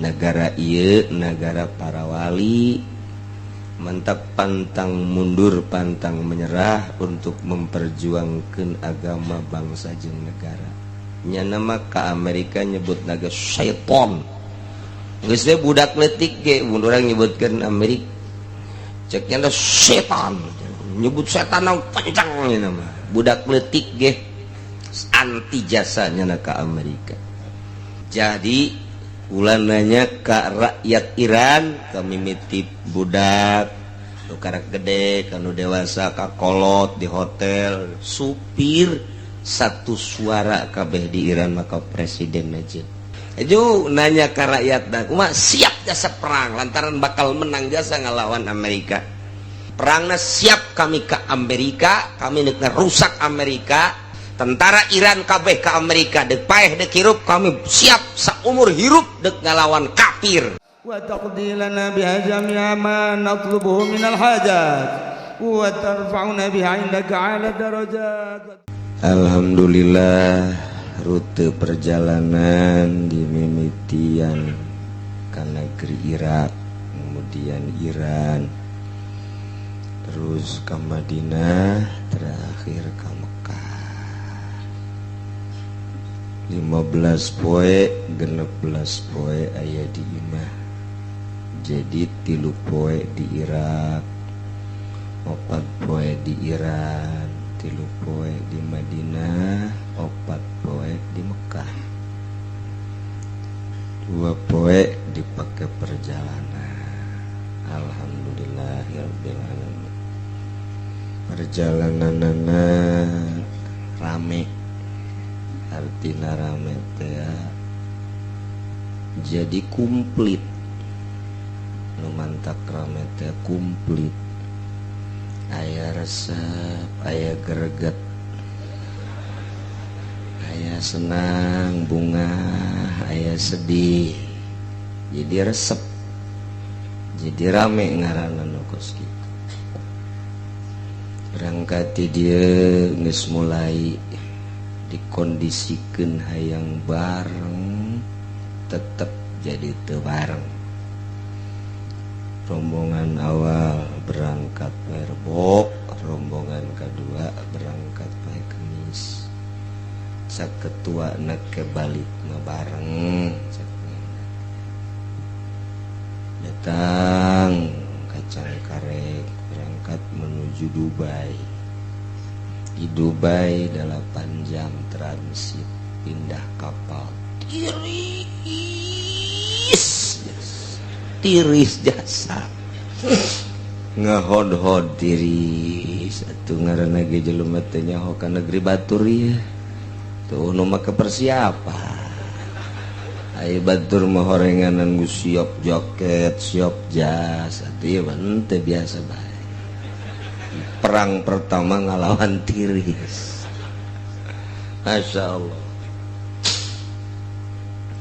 Negara ieu negara para wali, mantap pantang mundur, pantang menyerah untuk memperjuangkan agama, bangsa jeung negara. Nya nama ka Amerika nyebut naga syaiton. Geus we budak leutik ge mun urang nyebutkeun Amerika, ceknya setan, nyebut setan nang kencang nya nama. Budak leutik ge anti jasanya na ka Amerika. Jadi ulah nanya ka rakyat Iran, kami mitip budak nu karak gede kanu dewasa, ka kolot di hotel, supir, satu suara kabeh di Iran maka presiden aja. Aju nanya ke rakyat dah, kumaha, siap jasa perang lantaran bakal menang jasa ngalawan Amerika? Perangna siap kami ke Amerika, kami nek rusak Amerika. Tentara Iran kabeh ke Amerika, dek paeh dek hirup, kami siap saumur hirup dek ngalawan kafir. وتقضي لنا بها جميع ما نطلبه من الحاجات وترفعنا بها عندك أعلى الدرجات. Alhamdulillah, rute perjalanan di mimitian ke negeri Irak, kemudian Iran, terus ke Madinah, terakhir ke Mekah. 15 poe, 16 poe aya di imah. Jadi 3 poe di Irak, 4 poe di Iran, 3 poe di Madinah, 4 poe di Mekah, 2 poe dipakai perjalanan. Alhamdulillah ya rabbil alamin, perjalanan rame. Artinya rame teh ya, jadi komplit. Nu mantak rame teh komplit, aya resep, aya greget, aya senang bunga, aya sedih, jadi resep, jadi rame ngaranna nu kos kitu. Berangkat ti dieu geus mulai dikondisikan hayang bareng, tetep jadi teu bareng. Rombongan awal berangkat poe Rebo, rombongan kedua berangkat poe Kemis. Cak ketua ke balik mah bareng cek. Datang ka Cengkareng, berangkat menuju Dubai. Di Dubai 8 jam transit, pindah kapal, tiris tiris jasa, ngehod-hod tiris atuh. Ngaranna ge jelema teh nyaho ka negeri batur ieu tuh, nu make persiapan. Ai batur mah horenganan geus siap jaket, siap jas, atuh ieu mah henteu, biasa bae. Perang pertama ngalawan tiris. Masya Allah,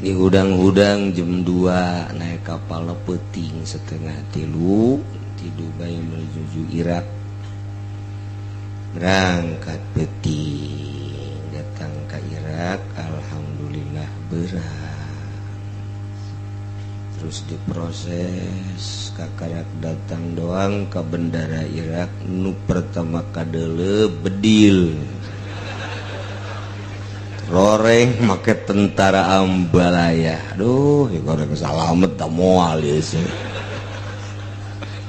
di hudang-hudang jam 2 naik kapal, peting 2.30 di Dubai menuju Irak. Berangkat peting, datang ke Irak, alhamdulillah berat. Terus diproses, kakarak datang doang ke bendara Irak, nu pertama kadele bedil roreng make tentara ambalaya. Aduh ya, goreng salamet tak moal ya sih.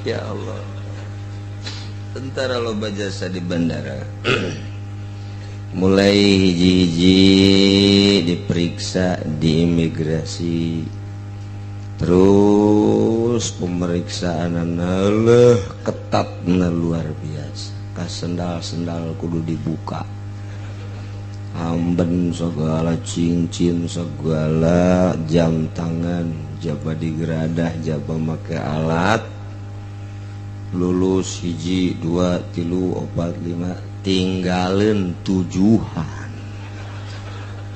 Ya Allah, tentara loba jasa di bandara. Mulai hiji-hiji diperiksa di imigrasi, terus pemeriksaan leh ketat luar biasa. Ka sendal-sendal kudu dibuka, amben segala, cincin segala, jam tangan, jaba digeradah, jaba make alat. Lulus hiji, dua, tilu, opat, lima, tinggalin tujuhan.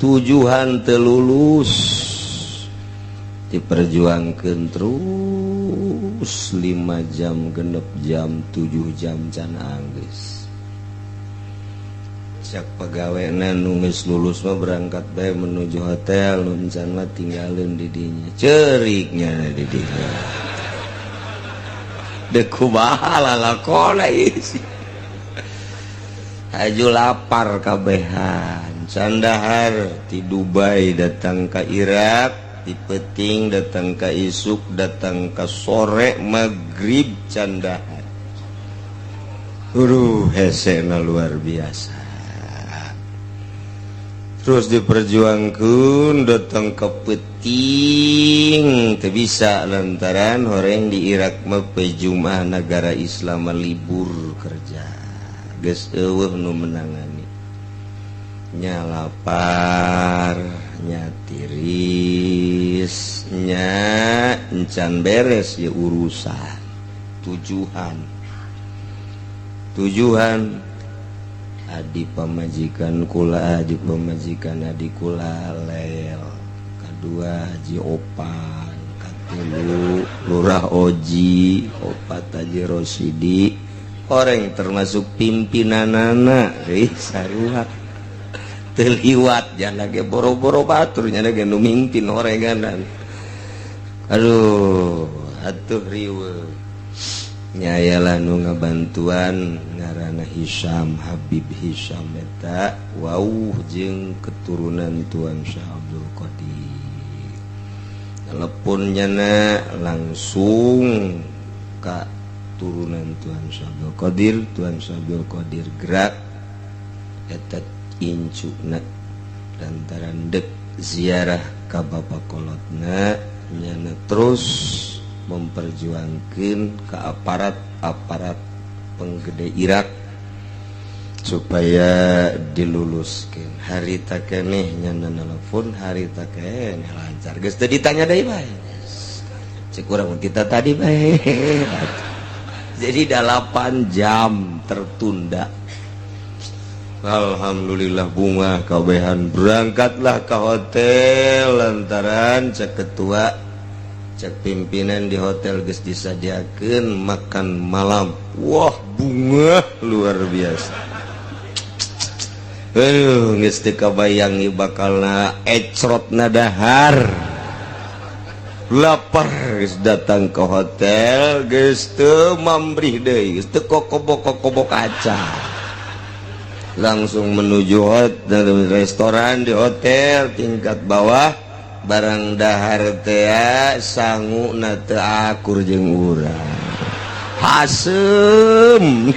Tujuhan telulus, diperjuangkan terus 5 jam, 6 jam, 7 jam can anggeus. Cak pegawena nu geus lulus mah berangkat bae menuju hotel, nu encan mah tinggalin di dinya. Ceuriknya di dinya. Deuk kumaha lalakona ieu sih. Haju lapar kabehan. Can dahar ti Dubai datang ka Irak, ti peuting datang ka isuk, datang ka sore maghrib can dahar. Aduh, hesena luar biasa. Terus diperjuangkan datang ke peuting teu bisa lantaran horeng di Irak mah poe Jumat negara Islam libur kerja. Geus eueuh nu menangani. Nya lapar, nya tiris, nya encan beres ya urusan tujuhan. Tujuhan adi pamajikan kula, adi pamajikan adi kula lel, kedua Haji Opan, katilu Lurah Oji, opat Haji Rosidi, orang termasuk pimpinanana ih sarua teu liwat jangan lagi boro-boro batur nya lagi nu mimpin orenganan. Aduh, atuh riweuh. Nyayalah nu ngabantuan ngaranna Hisam, Habib Hisam eta wauh jeung keturunan Tuan Syekh Abdul Qadir. Telepon nyana langsung ka turunan Tuan Syekh Abdul Qadir, Tuan Syekh Abdul Qadir gerak eta incuna lantaran dek ziarah ka bapak kolotna nyana terus memperjuangkan ke aparat-aparat penggede Irak supaya diluluskan. Harita keneh nyana nelfon, harita keneh lancar, geus teu ditanya deui bae, cek urang kita tadi bae. Jadi 8 jam tertunda. Alhamdulillah bunga kabehan, berangkatlah ke hotel lantaran cek ketua, cek pimpinan di hotel geus disadiakeun makan malam. Wah, bunga luar biasa. Aduh, geus teu kabayang ieu bakalna ecrotna dahar. Lapar geus datang ke hotel, geus teu mambrih deui, geus teu kokobok-kokobok kaca. Langsung menuju hotel, restoran di hotel tingkat bawah. Barang dahar tea, sangu na teu akur jeung urang, hasem.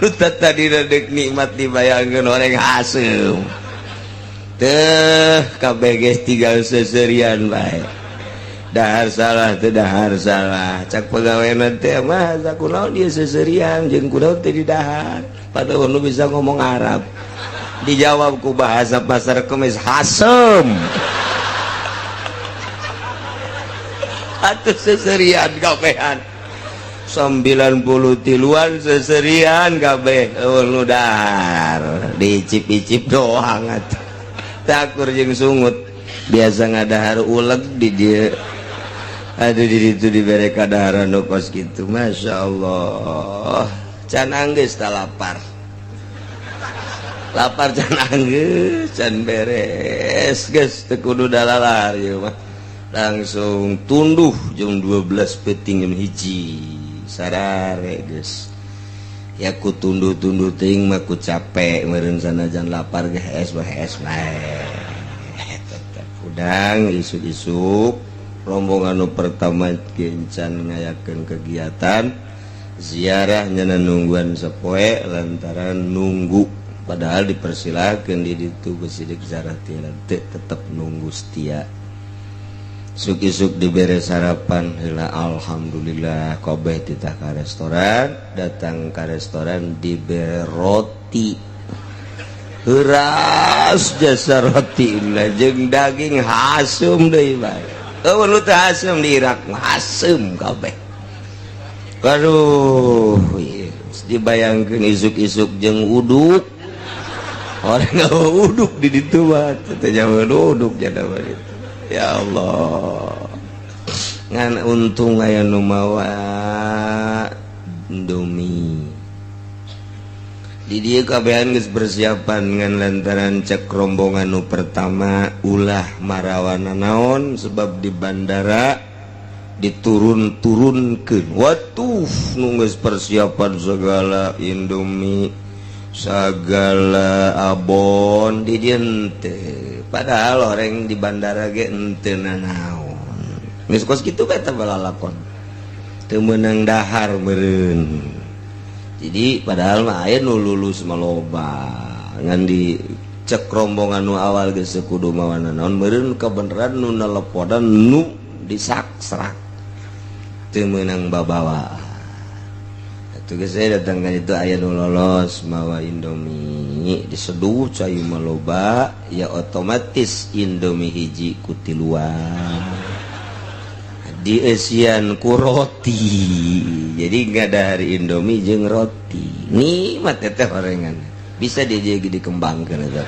Lu tadi dek nikmat dibayangkeun orang hasem teh. Kabeh geus tinggal seserian bae, dahar salah teu dahar salah. Cak pegawai teh mah kunaon dia seserian jeung kunaon teu didahar, padahal nu bisa ngomong Arab. Dijawab ku bahasa Pasar Kemis, hasem atuh. Seserian kabehan, 93-an seserian kabeh. Eueuh nu dahar, diicip-icip doang atuh, takur jeung sungut. Biasa ngadahar uleg di dieu. Aduh, di ditu dibere kadaharan nu kos kitu, Masya Allah. Can anggeus ta lapar, lapar can anggeus, can beres geus teu kudu dalalar ieu mah. Langsung tunduh jam 12 peuting, jam 1 sarare geus ya. Ku tunduh-tunduh teuing mah ku capek meureun, sanajan lapar ge hees bae, hees bae tetep udang. Isuk-isuk rombongan nu pertama gencan ngayakeun kegiatan ziarah. Nyana nungguan sapoe lantaran nunggu, padahal dipersilakan di ditu besidik ziarah teu, tetep nunggu setia. Isuk-isuk dibere sarapan heula, alhamdulillah kabeh titah ka restoran. Datang ka restoran dibere roti heuras jasa roti lah jeung daging, hasum deui bae. Eueuh nu teu hasum di Irak mah, hasum kabeh. Aduh, dibayangkeun isuk-isuk jeung uduk, orang uduk di ditu mah teh, jauh uduk jadi itu. Ya Allah, ngan untung aya nu mawa Indomie. Di dieu kabehan geus persiapan ngan lantaran cek rombongan nu pertama ulah marawana naon sebab di bandara diturun-turunkeun. Watuh nu geus persiapan segala Indomie segala abon di dieu teh. Padahal orang di bandara ge henteu nanaon. Geus kos kitu bae teh balalakon. Teu meunang dahar meureun. Jadi padahal mah aya nu lulus mah loba ngan di cek rombongan nu awal geus kudu mawana naon meureun kebeneran nu nelepodan nu disaksrak teu meunang babawa. Atuh geus saya datang ka itu aya nu lolos mawa Indomie diseduh cai mah loba ya otomatis Indomie hiji ku tiluan dieusian ku roti. Jadi nggak dari Indomie jeung roti nikmat teh orengan bisa dia jadi dikembangkan eta.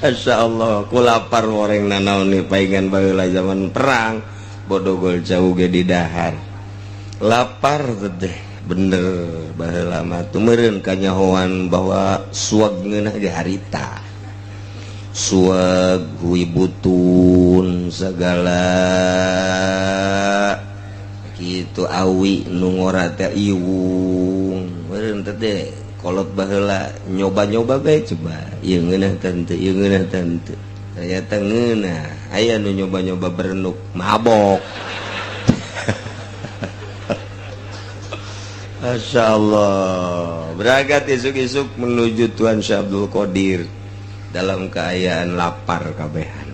Masya Allah ku lapar oreng nanaon nih paingan baheula zaman perang bodogol jauh ge di dahar lapar teh bener baheula mah tuh meureun kanyahoan bahwa suag ngeunah ge harita suag huibutun segala gitu awi nu ngora teh iwung meureun teh kolot baheula nyoba-nyoba bae coba ieu ngeunah teu ieu ngeunah teu ternyata ngeunah aya nu nyoba-nyoba berenuk mabok. Masya Allah berangkat isuk-isuk menuju Tuan Syekh Abdul Qadir dalam keayaan lapar kabehan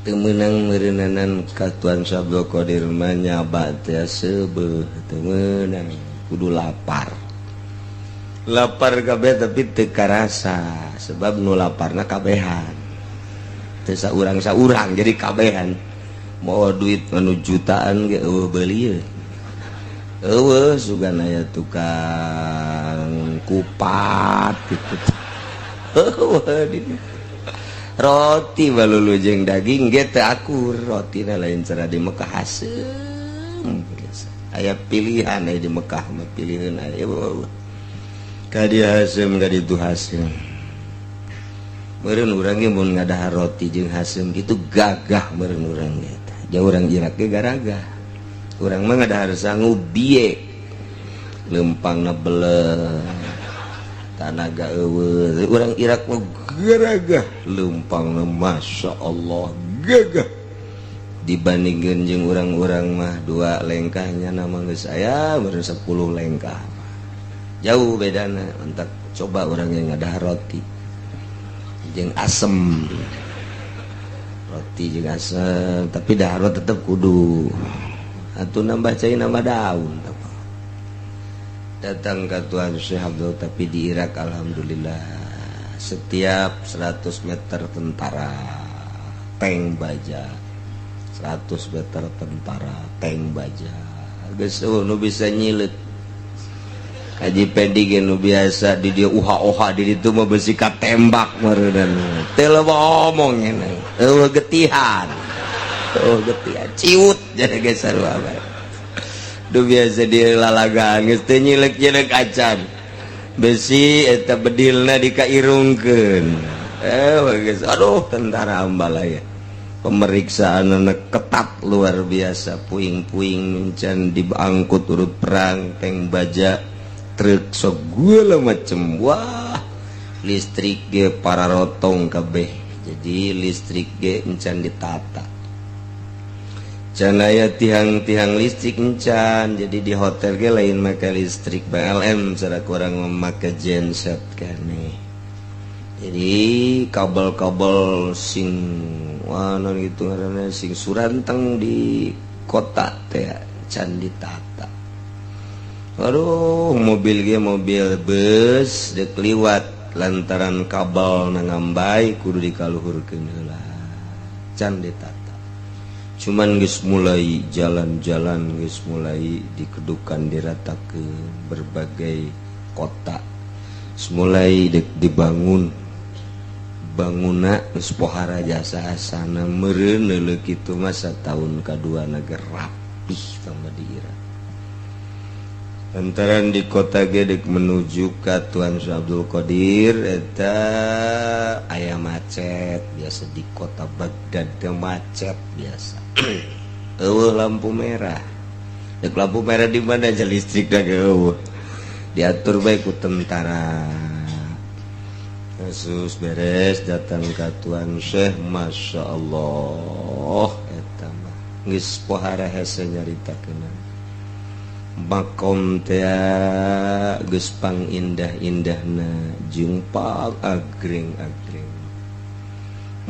teu meunang meureunnanan ka Tuan Syekh Abdul Qadir mah nyaba teh seubeuh teu meunang kudu lapar lapar kabeh tapi teu karasa sebab nu laparna kabehan teu saurang-saurang jadi kabehan mawa duit anu jutaan ge eueuh beuli eueuh sugan aya tukang kupat gitu. Roti balulu jeung daging ge teu akur rotina lain cara di Mekah haseum aya pilihan aya di Mekah mah pilihan aya ka dieu haseum ka ditu haseum meureun urang ge mun ngadahar roti jeung haseum kitu gagah meureun urang ge tah jauh urang Irak ge garagah urang mah ngadahar sangu bieu lempangna beleuh tanaga eueuh urang Irak mah garagah lempangna Masya Allah gagah dibandingkeun jeung urang-urang mah dua lengkahnya nama geus aya baru 10 lengkah jauh bedana entak coba urang yang ngadahar roti jeung asem roti jeung asem tapi dahar tetep kudu atuh nambah cai nambah daun datang ke Tuan Syekh Abdul tapi di Irak alhamdulillah setiap 100 meter tentara tank baja 100 meter tentara tank baja geus nu bisa nyilet Haji Pedi ge nu biasa di dieu uha-uha di ditu mah besi katembak meureunna teu loba omong nya eueuh getihan eueuh getihan ciut jadi geus sarua bae du biasa di lalagaan geus teu nyilek-nyilek acan besi eta bedilna dikairungkeun geus aduh tentara ambalaya pemeriksaan anak ketat luar biasa puing-puing encan diangkut urut perang tank baja truk segala macem wah listrik ge para rotong kabeh jadi listrik ge encan ditata can aya tiang-tiang listrik encan jadi di hotel ge lain make listrik PLN secara kurang memakai genset kene jadi kabel-kabel sing wah non gitu ngaranna sing suranteng di kota teh can ditata. Aduh mobil ge mobil bus dek liwat lantaran kabel nangambay kudu dikaluhurkeun heula can ditata. Cuman geus mulai jalan-jalan geus mulai dikedukan diratakeun berbagai kota mulai dibangun banguna geus pohara jasa asana meureun leuleuk kitu masa tahun kadua naga rapih tambah di Irak. Lantaran di kota Gedek menuju ke Tuan Syekh Abdul Qadir eta aya macet biasa di kota Baghdad teh, macet biasa. Euweuh lampu merah. Dek lampu merah di mana aja, listrik da euweuh. Diatur bae ku tentara. Kasus beres datang ke Tuan Syekh, Masya Allah, eta mah geus pohara hese nyaritakeun. Makom teh geus pang indah-indahna jeung pang agreng-agreng,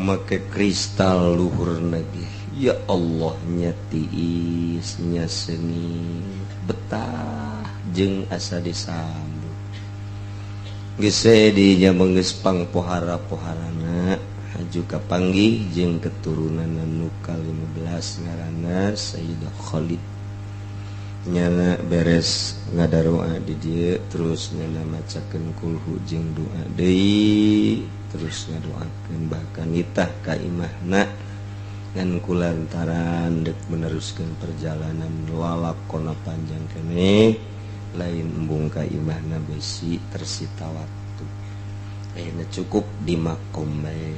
make kristal luhurna ge, ya Allah, nya tiis nya seni betah jeung asa disambut. Geus dinya geus pang pohara-poharana, haju kapanggih jeung keturunan nu ka-15 ngaranna Sayyidah Khalid. Nyana beres ngadaroa di dieu, terus nyana macakeun kulhu jeung doa deui, terus ngadoakeun, bahkan nitah ka imahna ngan kulantaran dek meneruskeun perjalanan lalakona panjang keneh, lain embung ka imahna besi tersita waktu. Ayeuna cukup di makom bae,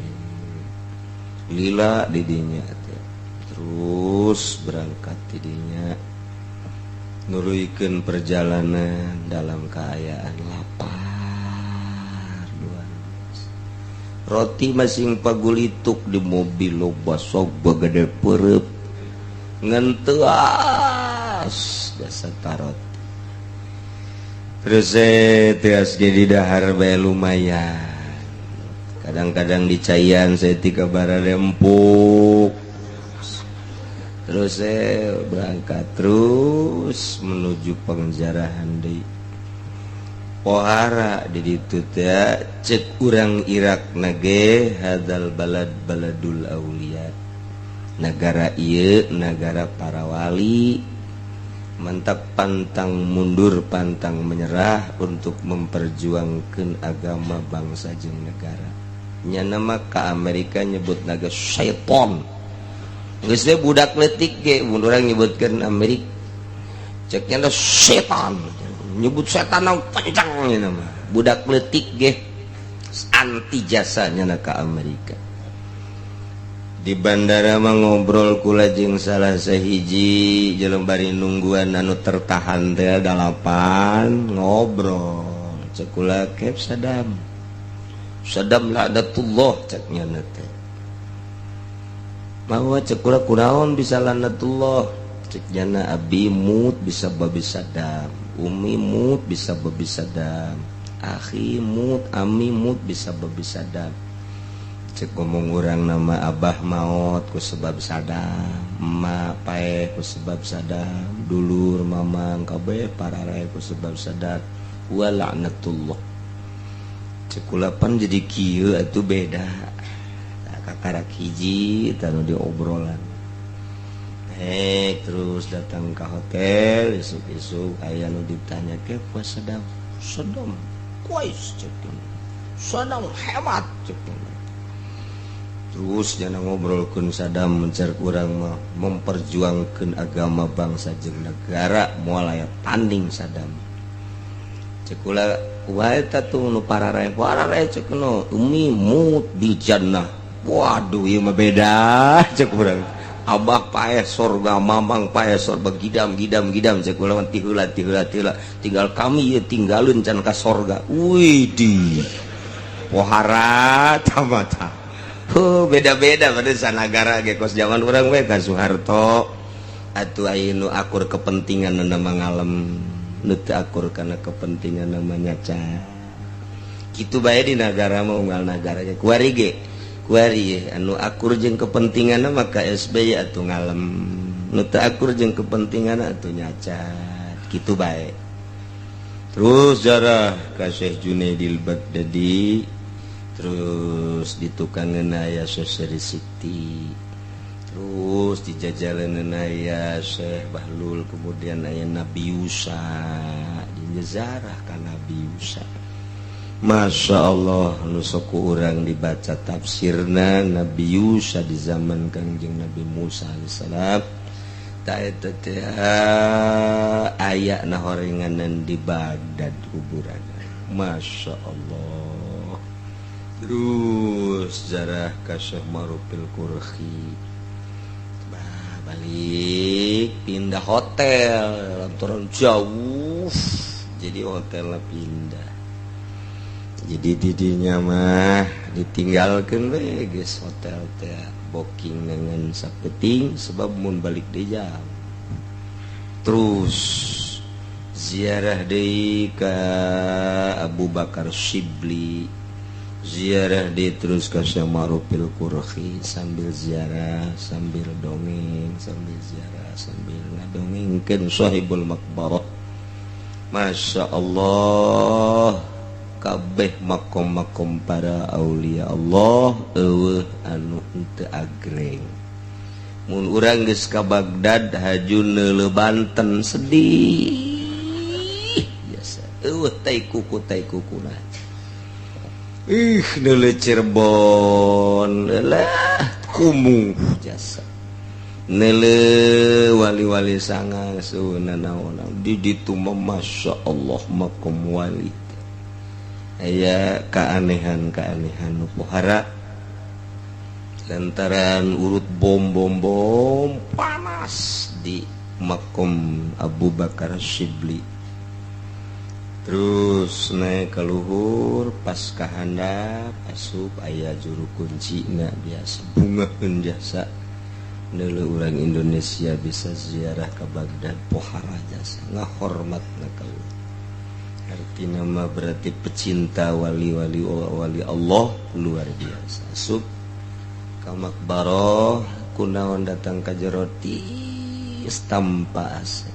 lila di dinya teh. Terus berangkat di dinya, nuruykeun perjalanan dalam keadaan lapar luar biasa. Roti masing pagulituk di mobil loba, sok gede perep ngenteas biasa tarot. Terus tias jadi dahar bae lumayan, kadang-kadang dicaian saya tiga bara empuk. Terus saya berangkat terus menuju penjarahan di pohara di ditu teh. Cek urang Irak nage, hadal balad baladul aulia, negara ieu negara para wali, mantap pantang mundur, pantang menyerah untuk memperjuangkan agama, bangsa jeung negara. Nya nama ka Amerika nyebut naga syaiton. Geus budak letik ge mun urang nyebutkeun Amerika, ceknya setan, nyebut setan nang kencang nya nama budak letik ge anti jasanya ka Amerika. Di bandara mah ngobrol kula jeung salah sahiji jelema bari nungguan anu tertahan teh dalapan, ngobrol. Cek kula, "Kep Saddam? Saddam laknatullah," ceknya teh. Bahwa cek kula, "Kunaon bisa laknatullah?" Cek nyana, "Abi mut bisa babi Saddam, umi mut bisa babi Saddam, akhi mut, ami mut bisa babi Saddam." Cek ngomong orang nama, "Abah maut ku sebab Saddam, emak paeh ku sebab Saddam, dulur mamang kabeh pararae ku sebab Saddam, wa laknatullah." Cek kula, "Pan jadi kieu atuh beda." Kakarak hiji tanu di obrolan. Terus datang ke hotel, isuk-isuk aya nu ditanya ke puas Saddam. "Saddam kuais," cek, "Saddam hebat," cek. Terus jangan ngobrolkeun Saddam, mencar kurang mah memperjuangkan agama, bangsa jeung negara, moal aya tanding Saddam. Cek kula, "Kumaha eta tuh nu pararae?" "Pararae," cek, "nu umi mut di jannah." "Waduh, ieu mah beda," cek urang. "Abah paeh sorga, mamang paeh sorga, gidam gidam gidam," cek kula, "ti heula ti heula ti heula tinggal kami ieu tinggalun can ka sorga." Widih, pohara tamata. Huh, beda-beda pada sanagara ge, kos zaman urang we ka Soeharto atuh. Aya nu akur kepentingan nama ngalem, nu teu akur karena kepentingan namanya ca kitu bae. Di nagara mah unggal nagara ge kuari ge kuari anu akur jeung kepentingan maka SBY atuh ngalem, nu teu akur jeung kepentingan atuh nyacat kitu bae. Terus jarah ka Syekh Junaidil Baghdadi, terus ditukangan aya Syekh Siti, terus dijajalan aya Syekh Bahlul, kemudian aya Nabi Yusa, dinjazarah ka Nabi Yusa. Masya Allah, nu sok urang dibaca tafsirna Nabi Yusa di zaman Kangjeng Nabi Musa alaihissalam. Eta teh aya na horenganan di Baghdad kuburan. Masya Allah. Terus ziarah ka Syekh Ma'rufil Karkhi. Bah, balik pindah hotel lantaran jauh, jadi hotelnya pindah. Jadi didinya mah ditinggalkan we geus hotel teh, booking dengan sapeting sebab mun balik di jam. Terus ziarah deui ka Abu Bakar Shibli, ziarah deui terus ka Syekh Ma'rufil Karkhi, sambil ziarah sambil dongeng, sambil ziarah sambil ngadongengkeun sahibul maqbarah. Masya Allah, kabeh makom-makom para aulia Allah euweuh anu henteu agreng. Mun urang geus ka Baghdad haju neuleuh Banten sedih biasa, euweuh tai kuku tai kukuna. Ih, neuleuh Cirebon lah kumuh jasa, neuleuh wali-wali sanga naon di ditu mah. Masya Allah, makom wali aya keanehan-keanehan nu pohara lantaran urut bom bom bom panas di makom Abu Bakar Shibli. Terus naik ke luhur, pas kahandap asup aya juru kunci na, biasa bungaheun jasa. Neuleuh urang Indonesia bisa ziarah ke Baghdad pohara jasa, ngahormat na ka. Artina mah berarti pecinta wali-wali wali Allah luar biasa. Asup ka makbaroh, kunaon datang ka jero tiis tanpa AC,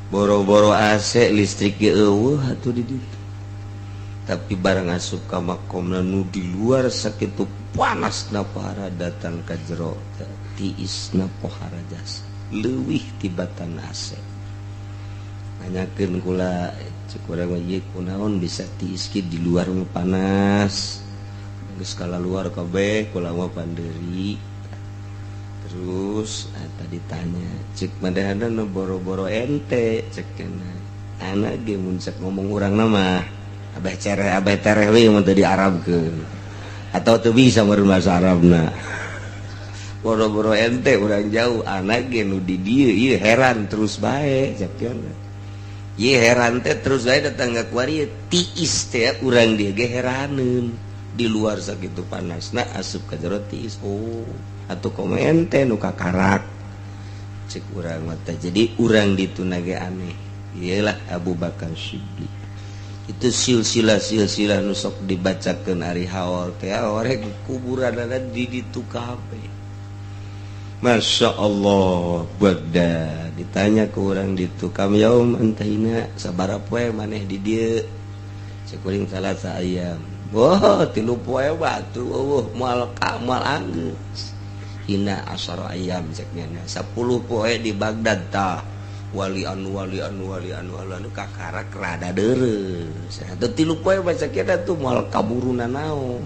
boro-boro AC, listrik ge euweuh atuh di ditu. Tapi barang asup ka makomna nu di luar sakitu panas na pohara, datang ka jero tiisna pohara jasa, leuwih tibatan AC. Nanyakeun kula, cek urang mah, ieu kunaon bisa tiis kieu, di luar mah panas, geus luar kabeh kula mah panderi. Terus tadi tanya, cek madahana nu boro-boro ente, cek anak ge mun cek ngomong urang nama abah cereh abah tereh we mun teu diarabkeun atau teu bisa meureun bahasa Arabna. Boro-boro ente urang jauh, anak ge nu di dieu ieu heran terus bae, cek. Ieu heran teh terus bae datang ka kuari tiis teh, urang dieu ge heraneun, di luar sakitu panasna asup ka jero tiis. Oh, atau komo ente nu kakarak, cek urang mah. Jadi urang dituna ge aneh. Iyalah Abu Bakar Shibli itu silsilah silsilah nu sok dibacakeun ari haul teh, orek kuburan ada di ditu kabeh. Masya Allah. Baghdad ditanya ke orang ditu, kam yaum antahina, sabaraha poe maneh di dieu? Cek kuring, salasa ayyam. Wah, 3 poe batu euweuh, moal ka moal anggeus. Hina asyara ayyam, cek nya 10 poe di Baghdad tah wali anu wali anu wali anu wali anu kakarak rada dereus. Atuh 3 poe baca kita tuh moal kaburuna naon.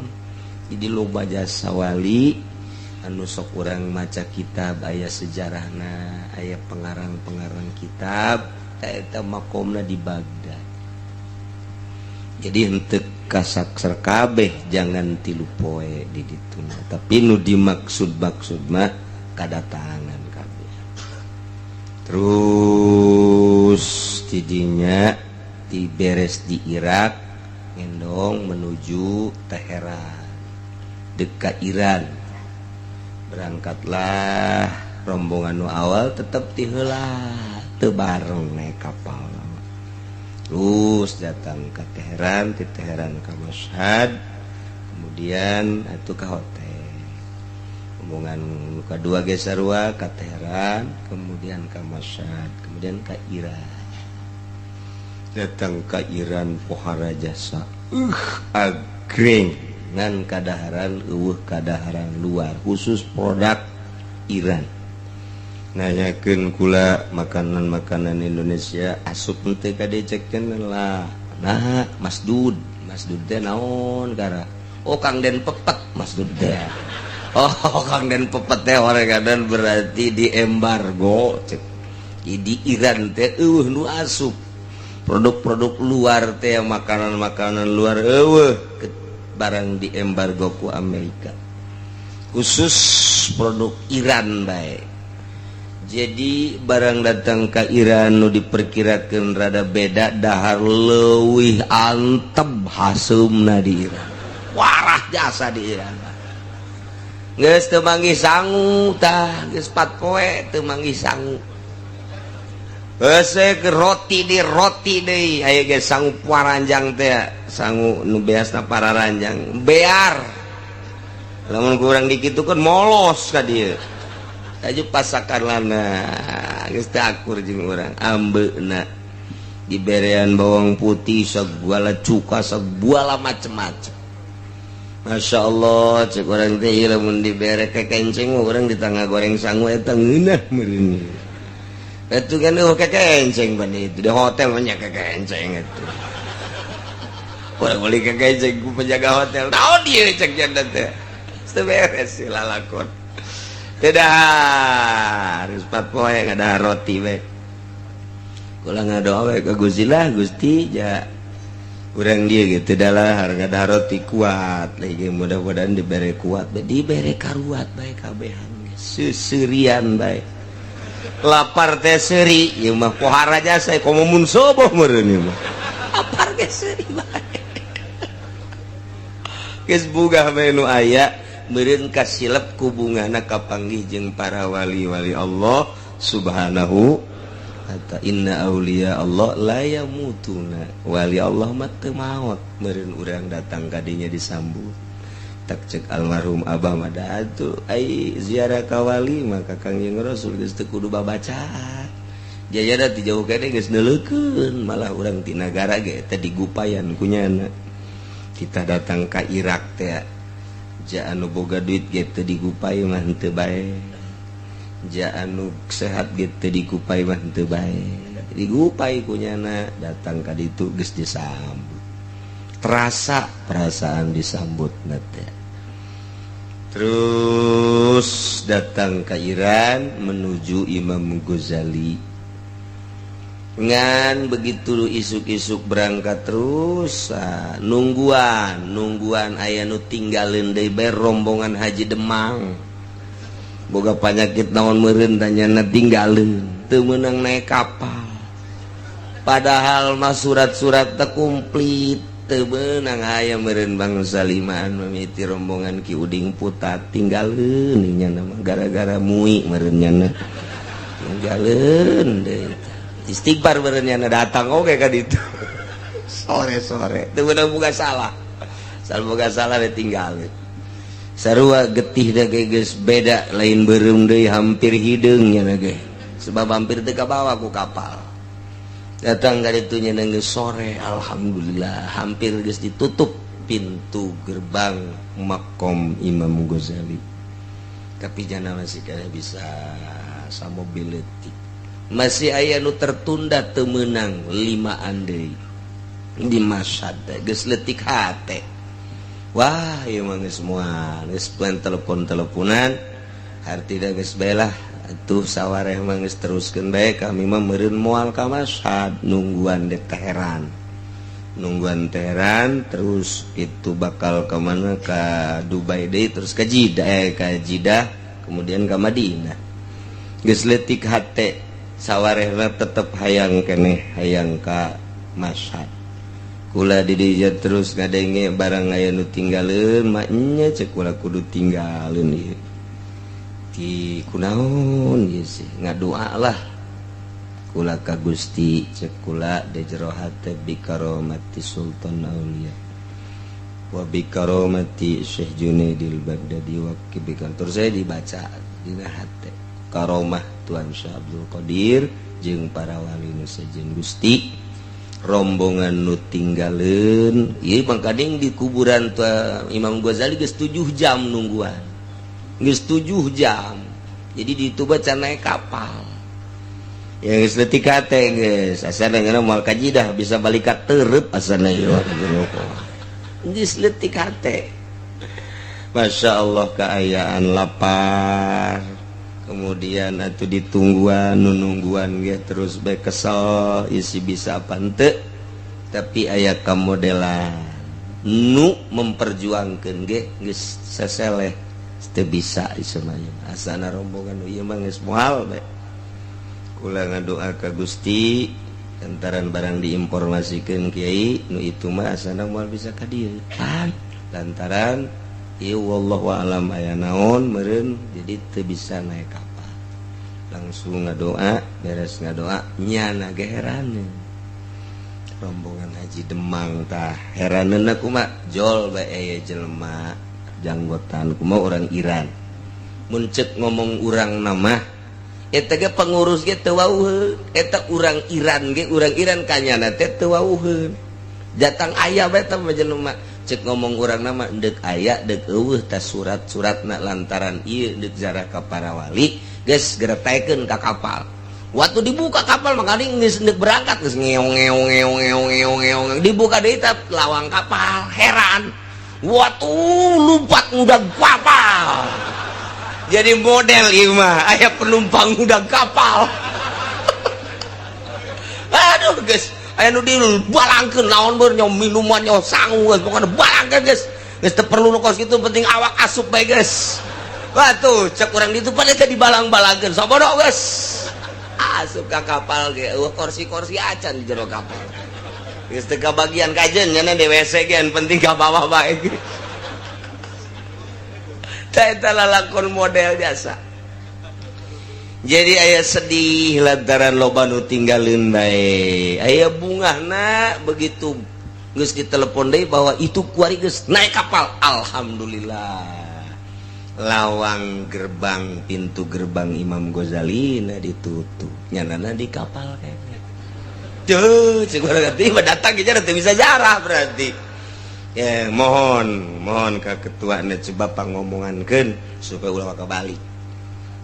Jadi loba jasa wali anu sok urang maca kitab aya sejarahna, aya pengarang-pengarang kitab eta makomna di Baghdad. Jadi henteu kasak kabeh, jangan 3 poe di dituna, tapi nu dimaksud maksud mah kadatangan kabeh. Terus tidinya diberes di Irak, ngendong menuju Teheran dekat Iran. Berangkatlah rombongan nu awal tetap tiheula, teu bareng naik kapal. Terus datang ke Teheran, di Teheran ke Mashhad, kemudian itu ke hotel. Rombongan kedua ge sarua ke Teheran, kemudian ke Mashhad, kemudian ke Iran. Datang ke Iran pohara jasa, agreng ngan kadaharan euweuh, kadaharan luar khusus produk Iran. Nanyakeun kula, makanan-makanan Indonesia asup henteu ka dicekkeun lah. Nah, masdud masdud teh naon kara? Oh, Kang Den pepet masdud teh. Oh, Kang Den pepet teh orang berarti di embargo cek. Di Iran teh euweuh nu asup produk-produk luar teh, makanan-makanan luar euweuh, barang di embargo ku Amerika, khusus produk Iran bae. Jadi barang datang ke Iran nu diperkirakan rada beda, dahar leuwih antep haseumna di Iran, warah jasa di Iran. Geus teu manggih sangu tah, geus 4 poe teu manggih sangu. Geus roti di roti deui, aya ge sangu paranjang teh, sangu nu beasna pararanjang bear. Lamun kurang dikitukeun molos ka dieu. Aju pasakan lana geus teu akur jeung urang ambeuna. Diberean bawang putih segala, cuka segala, macem-macem. Masya Allah, cek orang teh lamun dibere kekenceng orang di tengah goreng sangu eta ngeunah meureun. Itu kan eueuh kekenceng pan itu di hotel banyak kekenceng itu. Urang beli kekenceng ku penjaga hotel. Naon ieu cek janda teh. Teu beres sih lalakon. Tidak harus 4 poe ngada roti we. Kula ngadoa we ka Gusti lah, Gusti ja urang dia gitu adalah harga roti kuat lagi, mudah-mudahan diberi kuat, diberi karuat bae kabehan seserian bae. Lapar teh seuri ieu mah, pohara jasa komo mun soboh meureun ieu mah lapar ge seuri bae. Geus bugah bae nu aya meureun kasilep ku bungana kapanggih jeung para wali-wali Allah Subhanahu. Kata inna auliya Allah la yamutuna, wali Allah mah teu maot meureun. Urang datang kadinya disambut tak cek almarhum abah mah atuh ai ziarah ka wali maka Kangjeng Rasul geus teu kudu babacaan jaya da ti jauh kene geus neuleukeun. Malah urang ti nagara ge teh digupayan kunyana. Kita datang ka Irak teh ja anu boga duit ge teu digupai mah henteu bae, ja anu sehat gitu digupai mah henteu bae, digupai kunyana. Datang ka ditu geus disambut, terasa perasaan disambut teh. Terus datang ke Iran menuju Imam Ghazali, ngan begitu isuk-isuk berangkat terus ah, nungguan nungguan aya nu tinggalin deui bae rombongan haji Demang boga penyakit naon meureun tanyana, tinggalin teu meunang naik kapal. Padahal mah surat-surat teh komplit, teu meunang. Aya meureun bangsa limaan mimiti rombongan Ki Uding Putat tinggalin nya mah gara-gara mui meureun nya, tinggalin deui. Istighfar meureun nya, datang oge ka ditu sore-sore teu meunang, boga salah, salah boga salah tinggalin. Sarua getih da geus beda, lain beureum deui, hampir hideung nya ge sebab hampir teu kabawa ku kapal. Datang ka ditu nya geus sore, alhamdulillah hampir geus ditutup pintu gerbang makom Imam Ghazali, tapi jana masih kena bisa samobil leutik, masih aya nu tertunda, teu meunang limaan deui di Masyhad. Geus leutik hate. Wah, ieu mah geus moal geus plan telepon-teleponan hartina geus bae lah atuh, sawareh mah geus teruskeun bae. Kami mah meureun moal ka Masyhad, nungguan di Teheran, nungguan Teheran. Terus itu bakal ke mana? Ke Dubai deui, terus ke Jeddah, ke Jeddah, kemudian ke Madinah. Geus leutik hate, sawarehna tetep hayang keneh, hayang ka Masyhad. Kula di dieu terus ngadenge barang aya nu tinggaleun maknya, cek kula kudu tinggaleun ieu di kunaon ieu sih. Ngadoa lah kula ka Gusti, cek kula di jero hate, bikaromati Sultan Aulia wa bikaromati Syekh Junaidil Baghdadi wa kibikar. Terus saya dibaca dina hate karomah Tuan Syekh Abdul Qadir jeung para wali nu sejen. Gusti, rombongan nu tinggaleun ieu mangkading di kuburan tua Imam Ghazali geus 7 jam nungguan, geus 7 jam. Jadi di itu baca naik kapal ya geus leutik hate, geus asana ngana moal ka Jidah, bisa balik ka tereup asana ieu, geus leutik hate. Masya Allah keayaan lapar kemudian atuh ditungguan nunungguan ge terus bae kesel isi bisa apa henteu tapi aya kamodelan nu memperjuangkeun ge geus seseleh teu bisa ieu mah asana rombongan ieu mah geus moal bae. Kula ngadoa ka Gusti lantaran barang diinformasikeun kiai nu itu mah asana moal bisa ka dieu pan lantaran ieu wallahu alam aya naon meureun jadi teu bisa naik kapal. Langsung ngadoa beres ngadoa nyana ge heraneun rombongan Haji Demang tah heraneunna kumaha jol bae aya jelema janggotan kumaha orang Iran mun ceuk ngomong urang nama eta ge pengurus ge teu wauheun eta urang Iran ge urang Iran kanyana teh teu wauheun datang aya bae teh jelema cek ngomong urang nama deuk aya deuk eueuh tah surat-suratna lantaran ieu deuk zarah ka para wali geus geretaikeun ka kapal. Waktu dibuka kapal makanya geus deuk berangkat geus ngeong ngeong ngeong ngeong ngeong ngeong dibuka deui tah lawang kapal heran waktu lompat ngudag kapal jadi model ieu mah aya penumpang ngudag kapal. Aduh geus aya nu dibalangkeun naon beur nyo minuman nyo sangu geus pokona balangkeun geus geus teu perlu nu kos kitu penting awak asup bae geus. Watuh cek urang ditu pada teh dibalang-balangkeun sabodo geus asup ka kapal ge eueuh kursi-kursi acan di jero kapal geus teu kabagian kajen nya di WC ge penting ka bawah bae. Tah eta lalakon model jasa. Jadi aya sedih lantaran loba nu tinggalin bae aya bungahna begitu geus ditelepon deui bahwa itu kuari geus naik kapal. Alhamdulillah lawang gerbang pintu gerbang Imam Ghazali na ditutup nyanana di kapal kayaknya tuh cek urang teh datang ge teu bisa jarah berarti ya mohon mohon ka ketuana coba pangomongankeun supaya ulah ka balik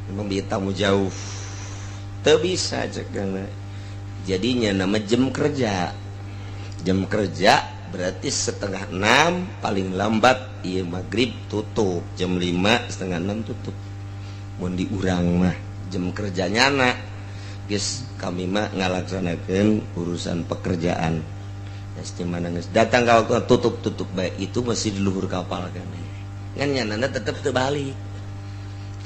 memang tamu jauh teu bisa cek jadinya nama jam kerja berarti 5:30 paling lambat iya maghrib tutup jam 5 5:30 tutup mun diurang mah jam kerjanya anak guys kami mah ngalaksanakeun urusan pekerjaan geus mana geus datang ka waktu tutup tutup baik itu masih di luhur kapal kan ngan nyanana tetep teu balik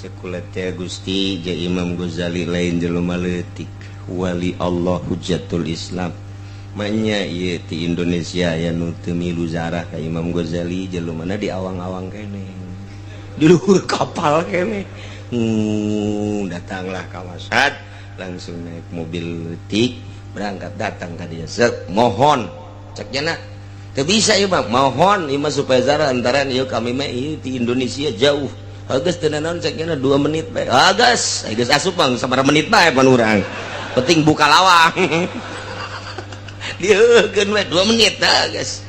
cek kula teh Gusti ja Imam Ghazali lain jelema leutik wali Allah hujjatul Islam manya ieu ti Indonesia aya nu teu milu zarah ka Imam Ghazali jelema di awang-awang kene di luhur kapal kene. Datanglah ka Masyhad langsung naik mobil leutik berangkat datang ka dia sek mohon cek jana teu bisa ieu mah mohon ieu mah supaya zarah antaran ieu kami mah ieu ti Indonesia jauh geus teu nanaon cek jana 2 menit bae geus geus asup bang sabaraha menit bae pan urang penting buka lawang dieukeun we 2 menit dah geus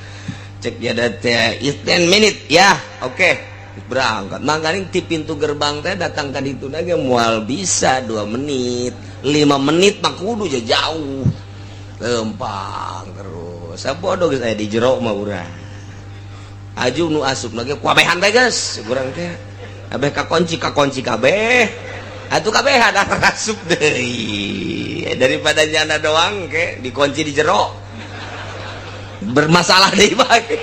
cek jana teh 10 menit ya oke berangkat mangkaning ti pintu gerbang teh datang ka ditu ge moal bisa 2 menit 5 menit mah kudu jauh lempang terus sabodo geus aya di jero mah urang aju nu asup lagi kuabehan teh geus urang teh kabeh kakunci kabeh atuh kabehan asup deui daripada nyana doang ke dikunci di jero bermasalah deui bae.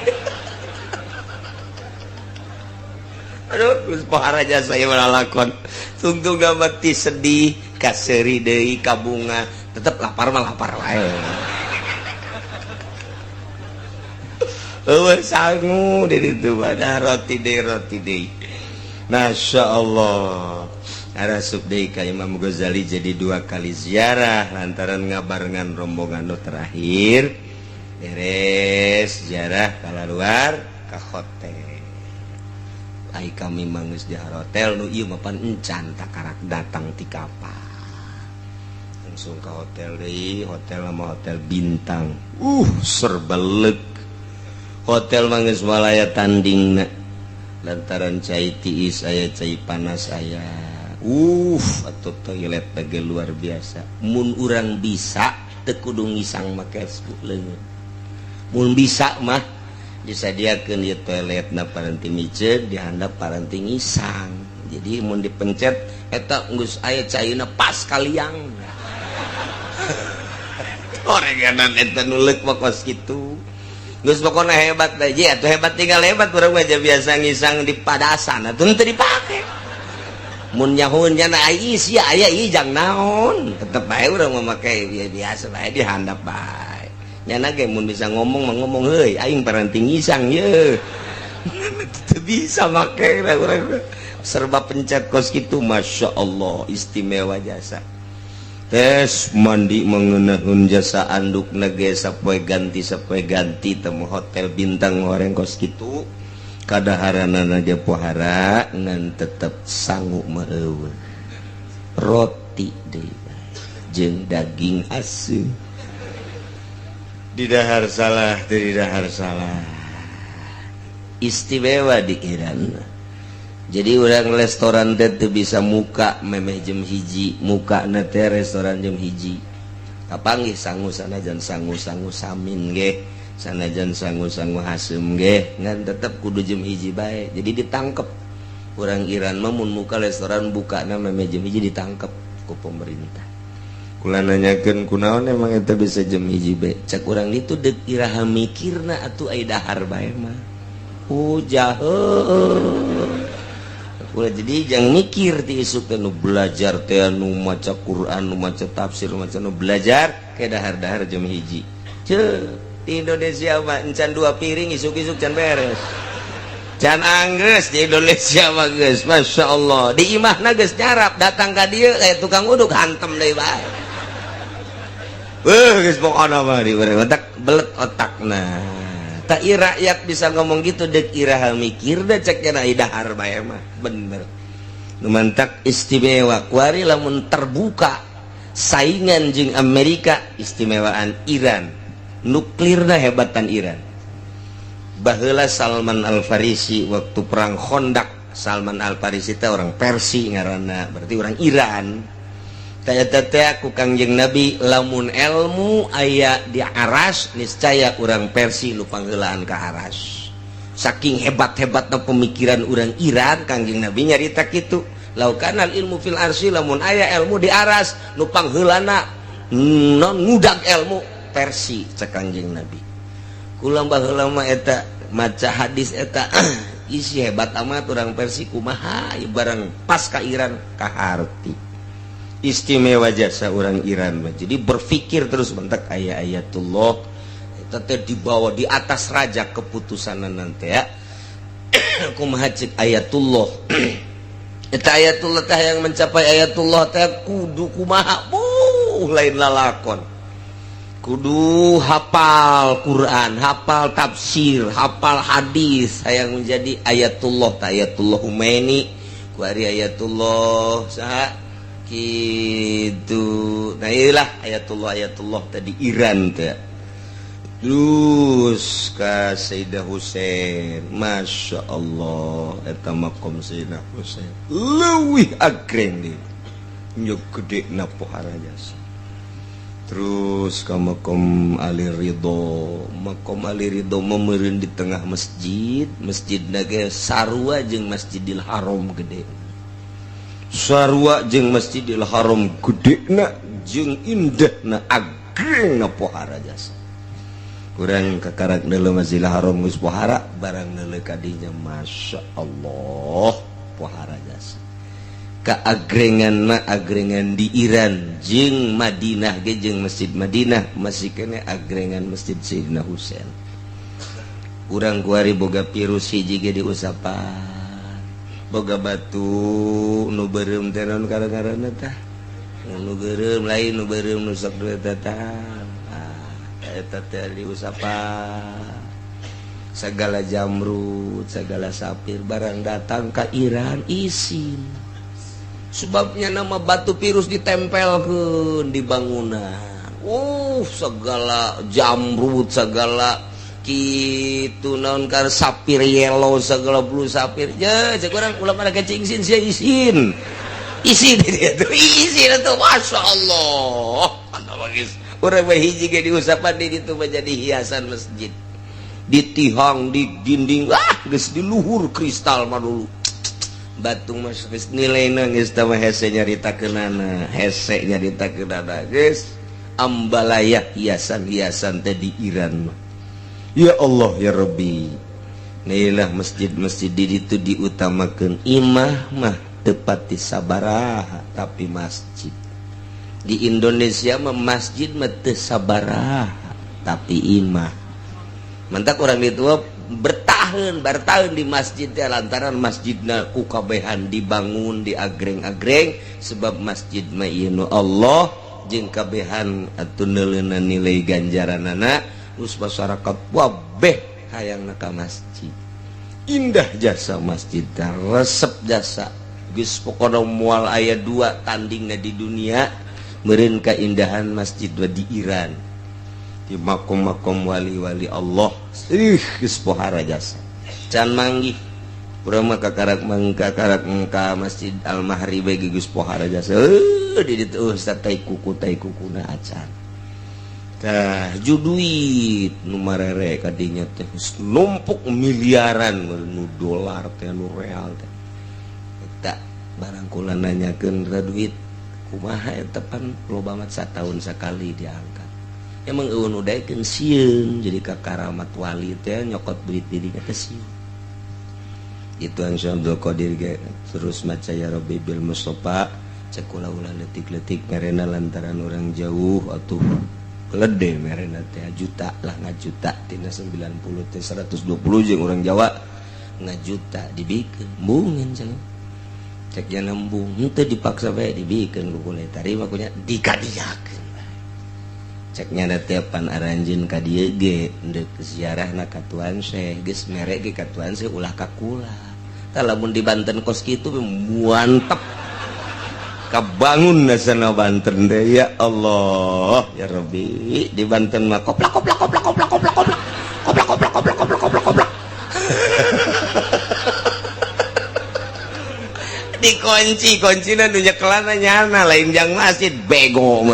Aduh geus pohara jasa ieu lalakon tungtung mati sedih kaseuri deui kabunga tetep lapar mah lapar wae. Eueuh sangu di ditu pada roti deui. Masya Allah arasup deui ka Imam Ghazali jadi 2 kali ziarah lantaran ngabarengan rombongan nu terakhir beres ziarah kalaluar ka hotel. Ai kami mah geus di hotel nu ieu mah pan encan takarak datang ti kapal langsung ke hotel deui hotel mah hotel bintang serba leuk hotel mah geus walaya tandingna lantaran cai tiis aya cai panas aya atau toilet bagi luar biasa mun urang bisa teu kudu ngisang make leungeun mun bisa mah Disadiakeun ieu toiletna paranti miceun, dihandap paranti ngisang. Jadi mun dipencet eta geus aya caina pas kaliang. Oreganan eta nulek mah kos kitu. Geus pokona hebat teh, atuh hebat tinggal hebat. Urang mah biasa ngisang di padasan atuh teu dipake. Mun nyahoeun nya ai sia aya ieu jang naon, tetep bae urang mah make biasa bae, dihandap bae. Nyana ge mun bisa ngomong mah ngomong, "Heuy, aing paranti ngisang ye." Teu bisa make urang, serba pencet kos kitu. Masya Allah, istimewa jasa. Tes mandi mengenahun jasa, anduk nage sapoe ganti, sapoe ganti. Temu hotel bintang goreng kos kitu, kadaharanana ge pohara, ngan tetep sangu mah euweuh. Roti deui jeung daging asin didahar salah teu didahar salah. Istimewa di Iran. Jadi orang restoran teh teu bisa muka memeh jam 1. Muka teh restoran jam 1, kapanggih sangu, sanajan sangu-sangu samin ge, sanajan sangu-sangu hasem ge, ngan tetep kudu jam 1 bae. Jadi ditangkep orang Iran mah, mun muka restoran buka na memeh jam 1, ditangkep ku pemerintah. Kula nanyakeun, "Kunaon emang eta bisa jam 1 bae?" Cek urang itu, "Dek iraha mikirna atuh, ai dahar bae mah." Oh, jahe. Ulah jadi jangan mikir ti isuk teh nu belajar teh, nu maca Quran, nu maca tafsir, nu maca, nu belajar ke dahar-dahar jam 1. Ceu, di Indonesia mah encan dua piring isuk-isuk can beres. Can anggeus di Indonesia mah geus, Masya Allah. Di imahna geus nyarap, datang ka dieu kayak tukang uduk hantem deui bae. Wah, geus pokona mah di urang otak belet otakna. Tak rakyat bisa ngomong gitu, dek iraha mikir da, cek nya dahar bae mah bener. Nu mantak istimewa kuari lamun terbuka saingan jeung Amerika, istimewaan Iran, nuklirna hebatan Iran. Baheula Salman Al Farisi waktu perang Khandaq, Salman Al Farisi teh orang Persi ngaranna, berarti orang Iran. Teh ku Kangjeng Nabi, lamun ilmu aya di aras, niscaya orang Persi nu pangheulaan ka aras. Saking hebat-hebatna pemikiran orang Iran, Kangjeng Nabi nyarita kitu, lau kanal ilmu fil arsy, lamun aya ilmu di aras, nu pangheulana non ngudag ilmu Persi, cek Kangjeng Nabi. Kula baheula mah eta maca hadis eta, isi hebat amat orang Persi, kumaha barang pas ka Iran kaharti. Istimewa jasa orang Iran mah. Jadi berpikir terus, bentak aya ayatullah eta teh dibawa di atas raja keputusan nanti ya. Kumaha cek ayatullah eta? Ayatullah teh yang mencapai ayatullah teh kudu kumaha? Buh, lain lalakon. Kudu hafal Quran, hafal tafsir, hafal hadis yang menjadi ayatullah teh. Ayatullah Khomeini kuari, ayatullah saha gitu. Nah, inilah ayatullah ayatullah tadi Iran teh. Terus ka Sayyidah Husain, Masya Allah, eta makom Sayyidina Husain leuwih agreng di nyuk gede na pohara jasa. Terus ke makom Ali Ridho. Makom Ali Ridho memeureun di tengah masjid, masjid ge sarua jeung Masjidil Haram gede, sarua jeung Masjidil Haram gedena jeung indahna, agrengna pohara jasa. Kurang kakarak neuleuh Masjidil Haram geus pohara, barang neuleuh kadinya, Masya Allah, pohara jasa keagrengan. Agrengan di Iran jeung Madinah ge, jeung Masjid Madinah masih kene agrengan Masjid Sayyidina Husain. Urang kuari boga virus hiji ge diusapan, boga batu nu beureum teh, naon ngaranna tah? Nu beureum, lain nu beureum, nu sok duit teh. Ah, eta teh diusapan segala jamrut, segala sapir. Barang datang ke Iran isin, sebabnya nama batu virus ditempelkeun di bangunan. Segala jamrut, segala gitu, naon kar, sapir yellow, segala blue sapir ya. Cek urang, ulah pada kecingsin sia, isin isin itu, isin itu. Masya Allah, bagus. Urang mah hiji ge diusapan di ditu menjadi hiasan masjid. Di tihang, di dinding, ah, geus di luhur kristal mah dulu. Batung mah geus nilaina geus teh mah hese nyaritakeunana, hese nyaritakeunana geus ambalaya hiasan-hiasan teh di Iran mah. Ya Allah ya Rabbi. Inilah masjid-masjid di itu diutamakan, imah mah tepati sabaraha, tapi masjid di Indonesia mah masjid mah teu sabaraha, tapi imah mantak orang itu bertahan bertahan di masjid ya, lantaran masjidna ku kabehan dibangun di agreng-agreng, sebab masjid mah ieu nu Allah jeung kabehan atuh neuleuna nilai ganjaranana. Geus masyarakat wabeh hayang ka masjid, indah jasa masjid teh, resep jasa. Geus pokona moal aya dua tandingna di dunia meureun keindahan masjid di Iran, di makom-makom wali-wali Allah. Ih, geus pohara jasa can manggih. Urang mah kakarak mangkakarak ka Masjid Al Mahri bae geus pohara jasa. Di ditu ustaz tai kuku tai kukuna acan. Tah ju duit nu marere kadinya teh numpuk miliaran nu dolar teh, nu real teh. Eta barang kula nanyakeun duit kumaha eta, pan loba banget, satahun sakali diangkat. Emang eueuh nu daekeun sieun, jadi ka karamat wali teh nyokot duit dirinya teh sieun. Itu yang Syekh Abdul Qadir ge terus maca ya Rabbi bil Mustafa. Cek kula ulah letik-letik merena, lantaran orang jauh atuh gelede merena teh juta lah, ngajuta tina 90 teh 120 jeung orang Jawa ngajuta dibikeun embungeun cenah. Cek nya embung henteu, dipaksa bae dibikeun ku kula, tarima kunya dikadiakeun. Cek nya teh pan aranjeun ka dieu ge deuk ziarahna ka Tuan Syekh, geus mere ge ka Tuan Syekh, ulah ka kula. Tah lamun di Banten kos kitu mantep kabangun nasana Banten deh. Ya Allah ya Rabbi, di Banten mah koplak koplak koplak koplak koplak koplak koplak koplak koplak koplak koplak koplak, dikunci kuncina nu nyekelana nyana lain jang masjid, bego.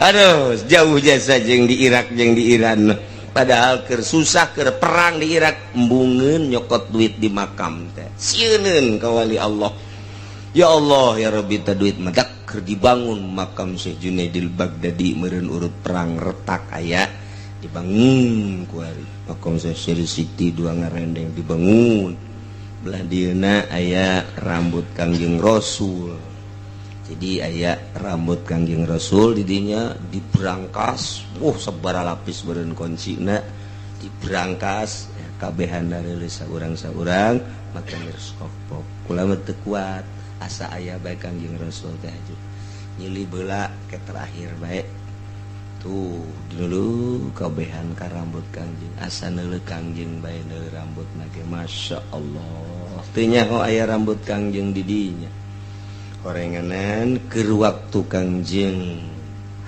Aduh, jauh jasa jeung di Irak jeung di Iran. Padahal keur susah, keur perang di Irak, embungeun nyokot duit di makam teh, sieuneun ka wali Allah. Ya Allah ya Rabbi, teh duit mah keur dibangun makam Syekh Junaidil Baghdadi meureun urut perang retak aya dibangun kuari. Makam Syekh Siri Siti dua ngarendeng dibangun. Belah dieuna aya rambut Kangjeng Rasul, jadi aya rambut Kangjeng Rasul didinya diberangkas, sebara lapis beureun kuncina diberangkas ya, kabehan rilis saurang-saurang maka mikroskop. Kula mah teu kuat, asa aya bae Kangjeng Rasul teh aju nyili beula ke terakhir bae tuh dulu kabehan ka rambut Kangjeng, asa neuleuh Kangjeng bae, neuleuh rambut ge. Masya Allah, teu nyaho aya rambut Kangjeng di dinya. Horenganan keur waktu Kangjeng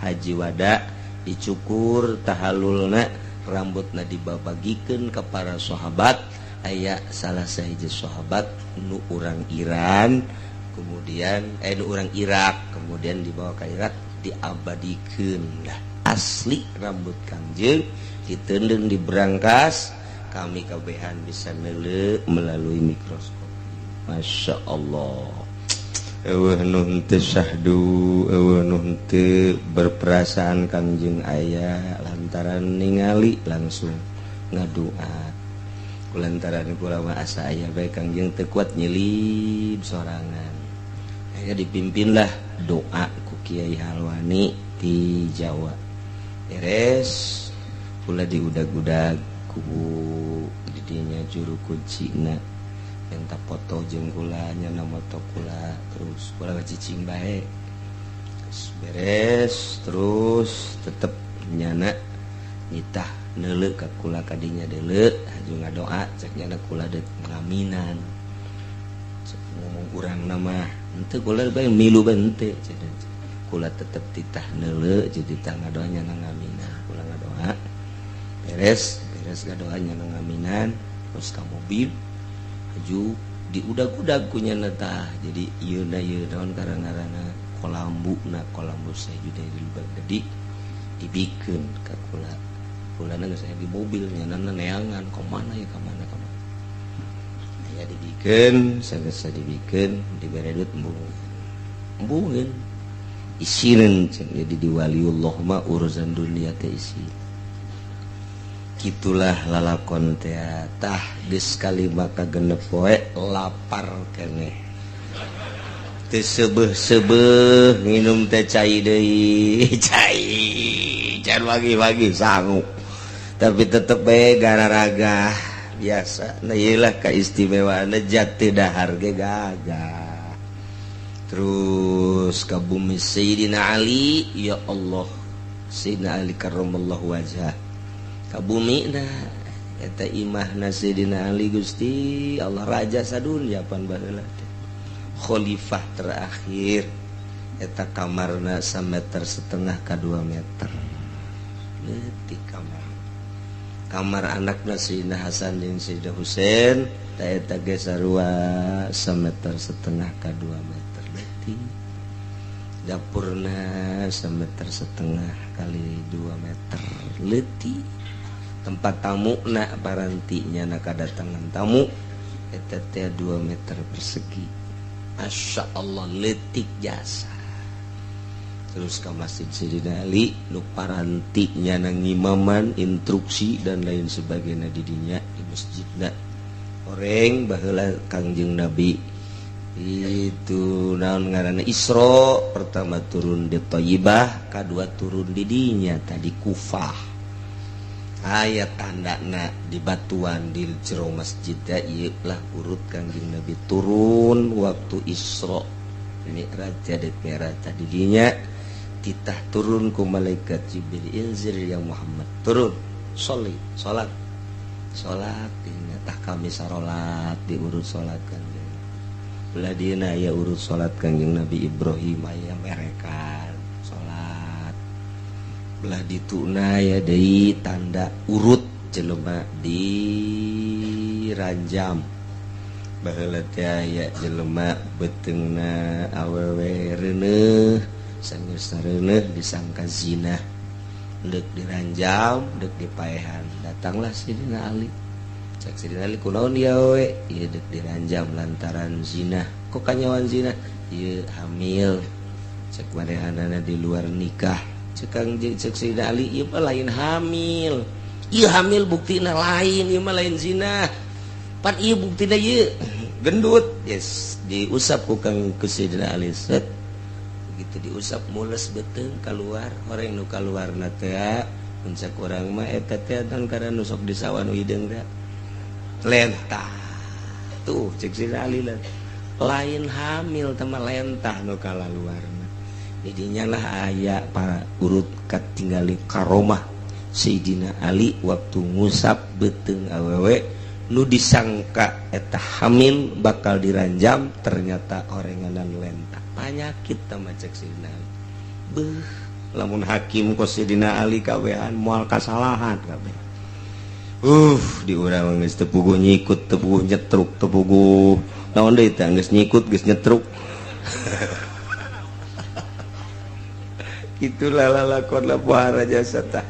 Haji Wada dicukur tahalulna, rambutna dibabagikeun ka para sahabat. Aya salah sahiji sahabat nu urang Iran, kemudian nu urang Irak, kemudian dibawa ke Irak, diabadikeun lah asli rambut Kangjeng ditendeng diberangkas, kami kabehan bisa neuleuh melalui mikroskop. Masya Allah, eueuh nu henteu syahdu, eueuh nu henteu berperasaan Kangjeng aya lantaran ningali langsung ngadua. Kulantaran kula mah asa aya bae Kangjeng, teu kuat nyelip sorangan. Aya dipimpinlah doa ku Kiai Halwani di Jawa. Beres pula diudag-udag ku didinya juru kuncina, minta foto jeung kula, nyana moto kula, terus kula cicing bae. Beres terus tetep nyana nitah neuleuh ka kula kadinya, deuleu haju ngadoa. Cek nyana kula deuk ngaminan. Cek ngomong urang nama henteu, kula bae milu bae henteu. Kula tetep titah neuleuh jadi titah ngadoa, nyana ngaminan. Kula ngadoa beres, beres ngadoa nyana ngaminan, terus ka mobil haju diudag-udag ku nyana tah. Jadi ieu na ieu naon karang-karangna kolambu na kolambu Syekh Junaidil Baghdadi dibikeun ka kula. Kulana geus aya di mobil nyanana neangan ka mana ya ka mana ka mana. Aya dibikeun, sageus dibikeun dibere duit embung. Embungeun. Isineun jadi di waliullah mah urusan dunia teh isi. Gitulah lalakon teh tah geus kalima ka genep poe lapar keneh. Teu seubeuh-seubeuh nginum teh cai deui, cai. Can wagi-wagi sangu. Tapi tetep bae gararaga biasa. Nah ieu lah kaistimewaan jati dahar ge gagah. Terus ka bumi Sayyidina Ali, ya Allah, Sayyidina Ali karramallahu wajhah. Ka bumi na eta imahna Sayyidina Ali Gusti Allah raja sadunya pan baheula teh. Khalifah terakhir eta kamarna 1,5 meter ka 2 meter. Leutik kamar. Kamar anakna Sayyidina Hasan jeung Sayyidina Husain ta eta ge sarua 1,5 meter ka 2 meter leutik. Dapurna 1,5 meter kali 2 meter leutik. Tempat tamu na parantinya na kadatangan tamu eta teh 2 meter persegi. Masya Allah leutik jasa. Terus ke Masjid Sayyidina Ali nu parantinya nang ngimaman instruksi dan lain sebagainya di dinya di masjidna. Oreng baheula Kangjeng Nabi itu naon ngaranna Isra pertama turun di Thayyibah, kadua turun di dinya tadi Kufah. Aya tandana di batuan di jero masjid ieu lah urut Kangjeng Nabi turun waktu Isra Mi'raj jadi Mi'raj tadi dinya titah turun ku malaikat Jibril inzir ya Muhammad turun sholli salat salat dinya tah kami sarolat diurut salat Kangjeng belah dieuna aya urut salat Kangjeng Nabi Ibrahim aya merekan salat belah dituna ya deui tanda urut jelema diranjam baheula teh aya jelema beuteungna awewe reuneuh sanggeus reuneuh disangka zina deuk diranjam deuk dipaehan datanglah Sidina Ali cek Sidina Ali kunaon ieu awewe ieu deuk diranjam lantaran zina kok kanyawan zina ieu hamil cek manehanana di luar nikah cek Kang cek Sidina Ali ieu mah lain hamil ieu hamil buktina lain ieu mah lain zina pan ieu buktina ieu gendut yes diusap ku Kang ku Sidina Ali set begitu diusap mules beuteung keluar horeng nu kaluarna teh mun cek urang mah eta teh dan kada nu sok di sawah nu hideung teh lentah tuh cek Sidina Ali lah lain hamil teh mah lentah nu kalaluarna. Didinya lah aya para urut katinggali karomah Sayyidina Ali waktu ngusap beuteung awewe nu disangka eta hamil bakal diranjam ternyata orenganan lentah panyakit tama cek Sayyidina Ali beuh lamun hakim ku Sayyidina Ali kabehan moal kasalahan kabeh di urang geus teu puguh nyikut teu puguh nyetruk teu puguh naon deui teh geus nyikut geus nyetruk. Itulah lalakon pohara jasa tah.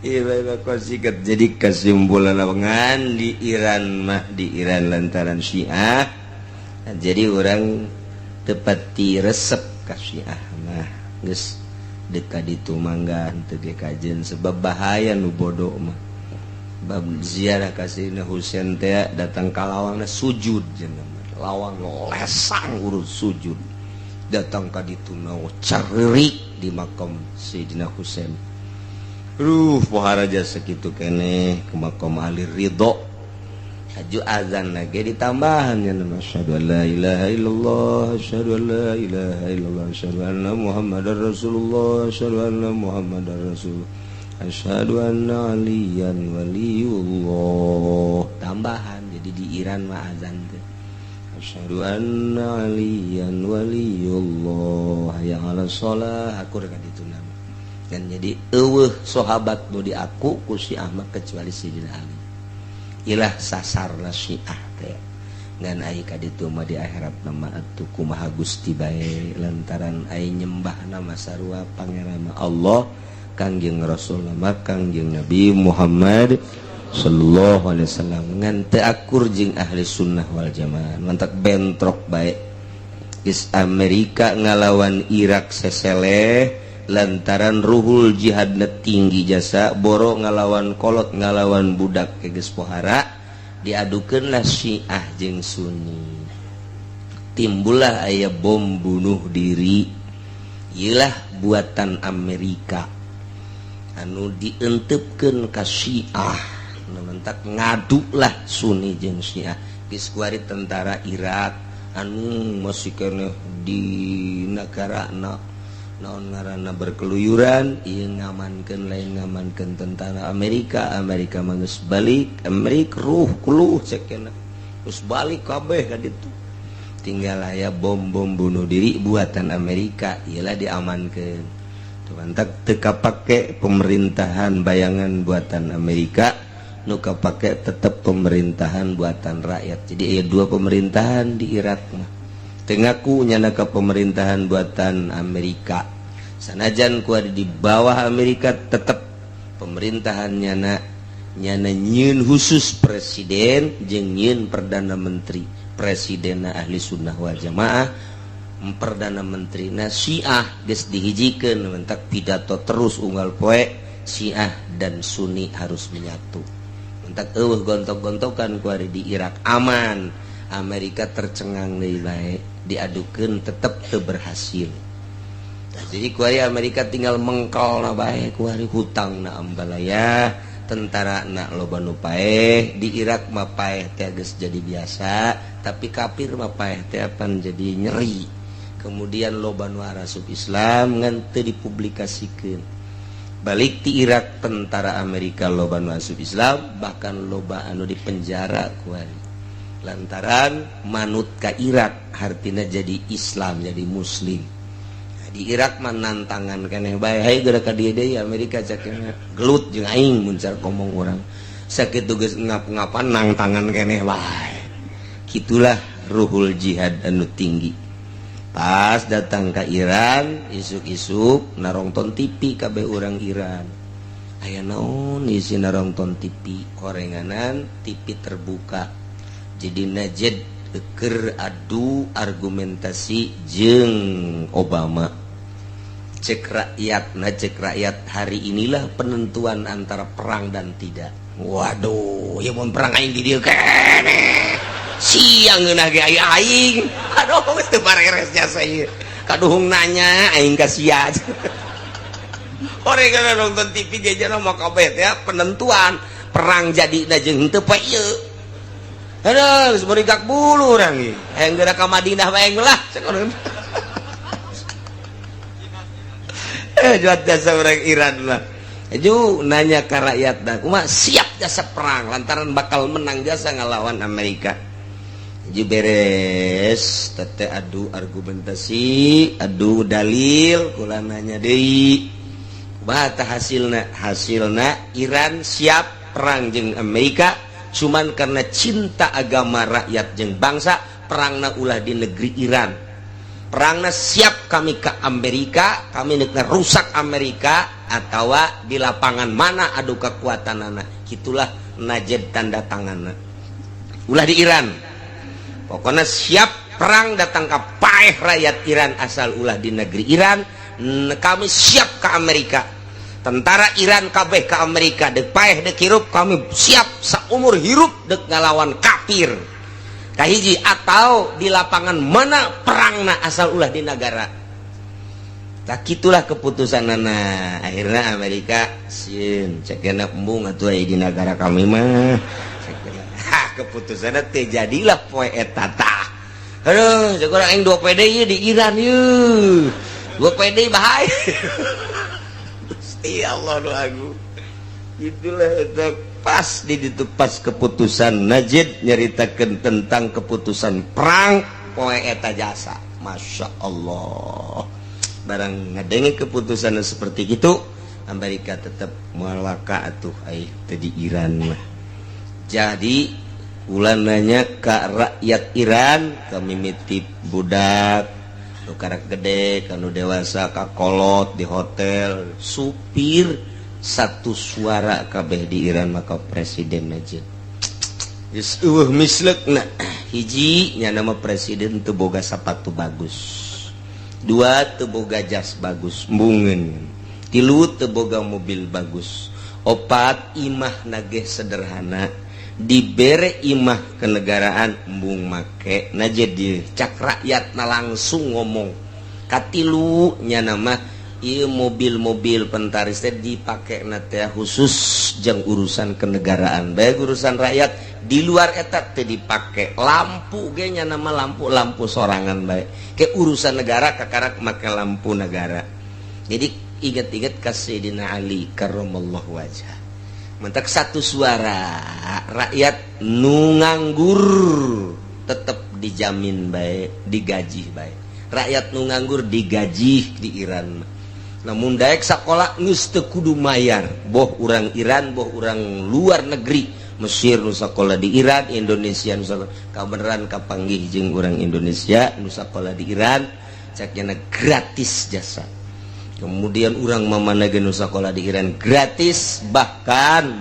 Jadi kesimpulan ngan di Iran mah di Iran lantaran Syiah. Nah, jadi orang tepati resep ka Syiah mah geus dekat ditu mangga henteu ge kajen sebab bahaya nu bodoh mah. Bab ziarah ka Sayyidina Husain teh datang ka lawangna sujud cenah. Lawang lesang urut sujud. Datang ka ditu caririk di makam Sayyidina Husain. Pohara jasa kitu keneh ke makam Ali Ridho. Aju azan lagi ditambahan ya nama asyhadu an la ilaha illallah asyhadu an la ilaha illallah asyhadu anna Muhammadar Rasulullah asyhadu anna Muhammadar Rasulullah asyhadu anna aliyan waliyullah. Tambahan jadi di Iran mah azan teh asyhadu anna aliyan waliyullah hayya 'alas shalah aku rek ditu nama. Dan jadi eueuh sahabat nu diaku ku Syiah mah kecuali Sayyidina Ali. Ilah sasarna Syiah teh. Ngan ai ka ditu mah di akhirat mah atuh kumaha Gusti bae lantaran ai nyembahna mah sarua pangeran Allah Kangjeng Rasul mah Kangjeng Nabi Muhammad sallallahu alaihi wasallam ngan teu akur jeung ahli sunnah wal jamaah mantak bentrok bae. Geus Amerika ngalawan Irak seseleh lantaran ruhul jihadna tinggi jasa boro ngalawan kolot ngalawan budak ke geus pohara diadukeunlah Syiah jeung Sunni timbullah aya bom bunuh diri ieulah buatan Amerika anu dientepkeun ka Syiah mentak ngaduklah Sunni jeung Syiah geus kuari tentara Irak anu masih keneh di negarana naon ngaranna berkeluyuran ieu ngamankeun lain ngamankeun tentara Amerika. Amerika mah geus balik Amerika ruh kuluh cekena geus balik kabeh ka ditu tinggal aya bom-bom bunuh diri buatan Amerika ieulah diamankeun teu mantak teu kapake pemerintahan bayangan buatan Amerika nu kapake tetep pemerintahan buatan rakyat. Jadi aya dua pemerintahan di Irak mah teu ngaku nyana ka pemerintahan buatan Amerika sanajan ku ada di bawah Amerika tetep pemerintahan nyana nyana nyieun khusus presiden jeung nyieun perdana menteri. Presidenna ahli sunnah wal jamaah, perdana menterina Syiah geus dihijikeun mentak pidato terus unggal poe Syiah dan Sunni harus menyatu mentak eueuh gontok-gontokan ku ari di Irak aman. Amerika tercengang deui bae diadukeun tetep teu berhasil. Jadi kuari Amerika tinggal mengkol na bae kuari hutang na ambalaya tentara na loba nu paeh di Irak mah paeh teh geus jadi biasa tapi kafir mah paeh teh apan jadi nyeri. Kemudian loba nu arasup Islam ngan teu dipublikasikeun. Balik ti Irak tentara Amerika loba nu asup Islam bahkan loba anu dipenjara kuari lantaran manut ka Irak hartina jadi Islam jadi Muslim. Nah, di Irak mah nantangan keneh bae hayu geura ka dieu deui Amerika cakena gelut jeung aing mun car ngomong urang sakitu geus ngap-ngapan nangtangan keneh bae. Kitulah ruhul jihad anu tinggi. Pas datang ke Iran isuk-isuk narongton TV kabeh urang Iran aya naon isi narongton TV horenganan TV terbuka. Jadi Najed keur adu argumentasi jeung Obama cek rakyat nah cek rakyat hari inilah penentuan antara perang dan tidak. Waduh ya mun perang aing di dieu keneh siang ngeunah ge aya aing aduh geus teu bareres jasa ieu kaduhung nanya aing ka sia. Horengan nonton TV ge jana mah kabeh teh penentuan perang jadi jeung henteu poe ieu. Aduh, geus merigak bulu urang ieu. Hayang geura ka Madinah bae lah. Juat jasa orang Iran lah. Ju nanya ka rakyat dah, kumaha siap jasa perang lantaran bakal menang jasa ngalawan Amerika. Ju beres tete adu argumentasi, adu dalil, kula nanya deui. Kumaha tah hasilna? Hasilna Iran siap perang jeung Amerika cuman karena cinta agama rakyat jeung bangsa perangna ulah di negeri Iran. Perangna siap kami ke Amerika, kami nek rusak Amerika atau di lapangan mana adu kekuatan anak. Itulah Najib tanda tanganna. Ulah di Iran. Pokoknya siap perang datang ke paeh rakyat Iran asal ulah di negeri Iran. Kami siap ke Amerika. Tentara Iran kabeh ke Amerika dek paeh dek hirup kami siap saumur hirup dek ngalawan kafir kahiji atau di lapangan mana perangna asal ulah di negara. Tak itulah keputusan nana. Akhirnya Amerika sieun cekena embung atuh di negara kami mah. Ha keputusanna teh jadilah poe eta tah. Aduh cek urang aing 2 PD ieu di Iran ieu. 2 PD bahaya. Ya Allah doaku. Itulah itu pas di itu pas keputusan Najib nyeritakan tentang keputusan perang poe eta jasa. Masya Allah. Barang ngadenge keputusan seperti itu Amerika tetap malaka atuh ai teh di Iran mah. Jadi ulah nanya ka rakyat Iran kami mitip budak Nu karak gede kanu dewasa kakolot di hotel supir satu suara kabeh di Iran maka presiden aja. Geus eueuh misleukna. Hiji nya nama presiden teu boga sapatu bagus. Dua teu boga jas bagus, embungeun. Tilu teu boga mobil bagus. Opat imah nageh sederhana. Dibere imah kenegaraan embung make na jadi cak rakyat na langsung ngomong. Katilu nya nama ieu mobil-mobil pentaris teh dipake na teh khusus jeung urusan kenegaraan bae urusan rakyat di luar eta teh dipake. Lampu ge nya nama lampu-lampu sorangan bae ke urusan negara kakarak make lampu negara. Jadi ingat-ingat ka Sayyidina Ali karramallahu wajhah. Mentak satu suara rakyat nu nganggur tetep dijamin baik, digaji baik. Rakyat nu nganggur digaji di Iran. Namun daek sakola geus teu kudu mayar, boh urang Iran boh urang luar negeri. Mesir nu sakola di Iran, Indonesia nu sakola kabeneran kapanggih jeung urang Indonesia nu sakola di Iran cak nya gratis jasa. Kemudian urang mamana ge nu sakola di Iran gratis, bahkan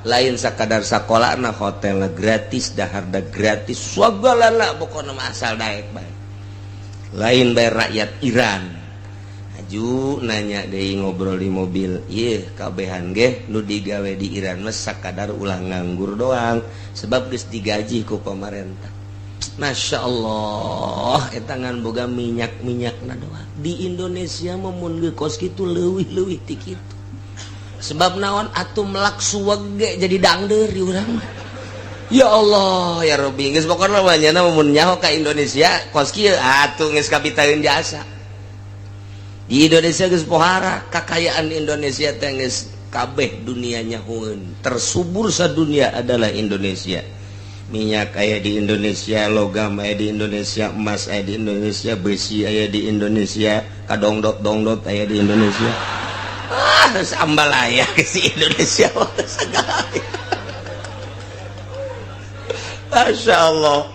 lain sakadar sakola na hotelna gratis, daharda gratis, sagalana pokona mah asal daek bae. Lain bae rakyat Iran. Aju nanya deui ngobrol di mobil, ieu kabehan ge nu digawe di Iran mah sakadar ulah nganggur doang sebab geus digaji ku pamarentah. Masya Allah, eta ngan boga minyak-minyakna doang. Di Indonesia mah mun geus kos kitu leuwih-leuwih ti kitu. Sebab naon atuh melak suweg ge jadi dangdeur di urang mah. Ya Allah, ya Rabbi, geus pokona mah nyana mun nyaho ka Indonesia kos kieu atuh geus kapitaeun jasa. Di Indonesia geus pohara kakayaan Indonesia teh geus kabeh dunia nyahoeun. Tersubur sadunia adalah Indonesia. Minyak aya di Indonesia, logam aya di Indonesia, emas aya di Indonesia, besi aya di Indonesia, kadongdot-dongdot aya di Indonesia. Ah, sambal aya ke si Indonesia segala. Masya Allah.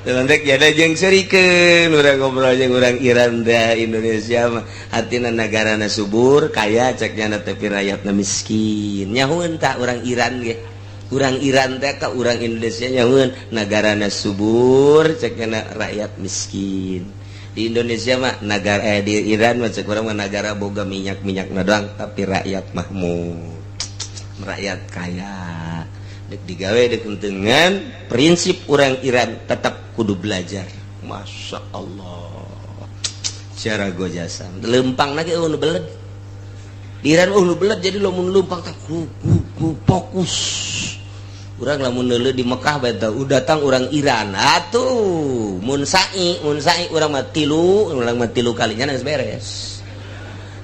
Dek jada jeung serikeun urang ngobrol jeung urang Iran da Indonesia mah hatina nagarana subur kaya cek nyana tapi rakyatna miskin. Nyahoeun tah urang Iran ge. Urang Iran teh ka urang Indonesia nyahoeun nagarana subur cek nyana rakyat miskin. Di Indonesia mah nagara di Iran mah cek urang mah nagara boga minyak-minyakna doang tapi rakyat makmur. Rakyat kaya. Dek digawe dek dengan prinsip orang Iran tetap kudu belajar. Masya Allah. Cara gojasa. Lempang lagi nu beled. Di Iran nu beled jadi lamun lempang teh ku fokus. Urang lamun neuleuh di Mekah bae teh datang urang Iran. Atuh mun sa'i urang mah tilu kalinya geus beres.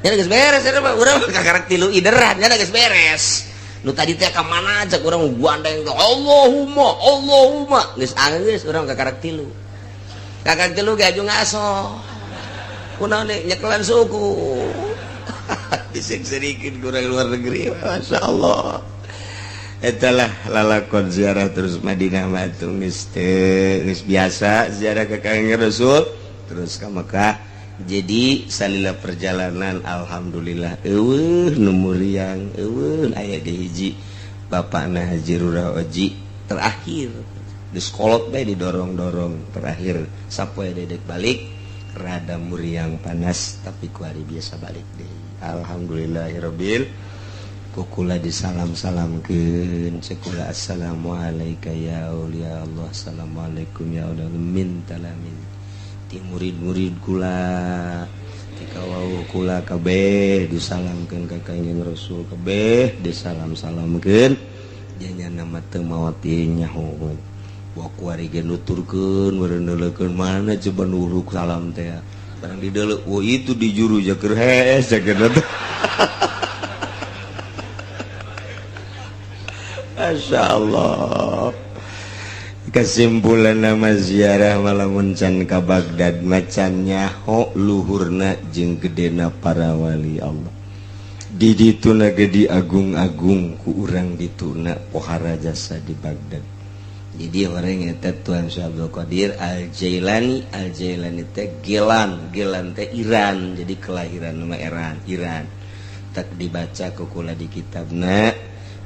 Nya geus beres eta mah urang kakarak tilu ideran nya geus beres. Nu tadi teh ka mana aja urang gandeng teh Allahumma Allahumma geus anggeus urang kakarak tilu. Kakarak tilu ge aju ngaso. Kunaon nyekelan suku. Disek-serikin kurang luar negeri. Masya Allah. Etalah lalakon ziarah terus Madinah mah atuh geus geus biasa ziarah ke Kangjeng Rasul terus ka Mekah. Jadi salila perjalanan alhamdulillah eueuh nu muriang eueuh aya di hiji bapakna Haji Rura Oji terakhir di sekolot bae didorong-dorong terakhir sapoe dedek balik rada muriang panas tapi ku hari biasa balik deui. Alhamdulillahirabbil kukula disalam-salamkeun cekula assalamualaikum ya aulia Allah assalamualaikum ya Allah min talamin ti murid-murid kula ti kawauh kula kabeh disalamkeun ka Kangjeng Rasul kabeh disalam-salamkeun nya nama teu maot ieu nyaho wa kuari ge nuturkeun meureuneuleukeun mana coba nuruk salam teh barang dideuleu oh itu di juru jaker hees jaker teh. Masya Allah. Kesimpulan nama ziarah malamun can ka Baghdad macan nyaho luhurna jeung gedena para wali Allah. Di dituna ge diagung-agung ku urang dituna pohara jasa di Baghdad. Jadi orang eta Tuan Syekh Abdul Qadir Al-Jailani, Al-Jailani teh Gelan, Gelan teh Iran, jadi kelahiran nama Iran, Iran. Tak dibaca ku kula di kitabna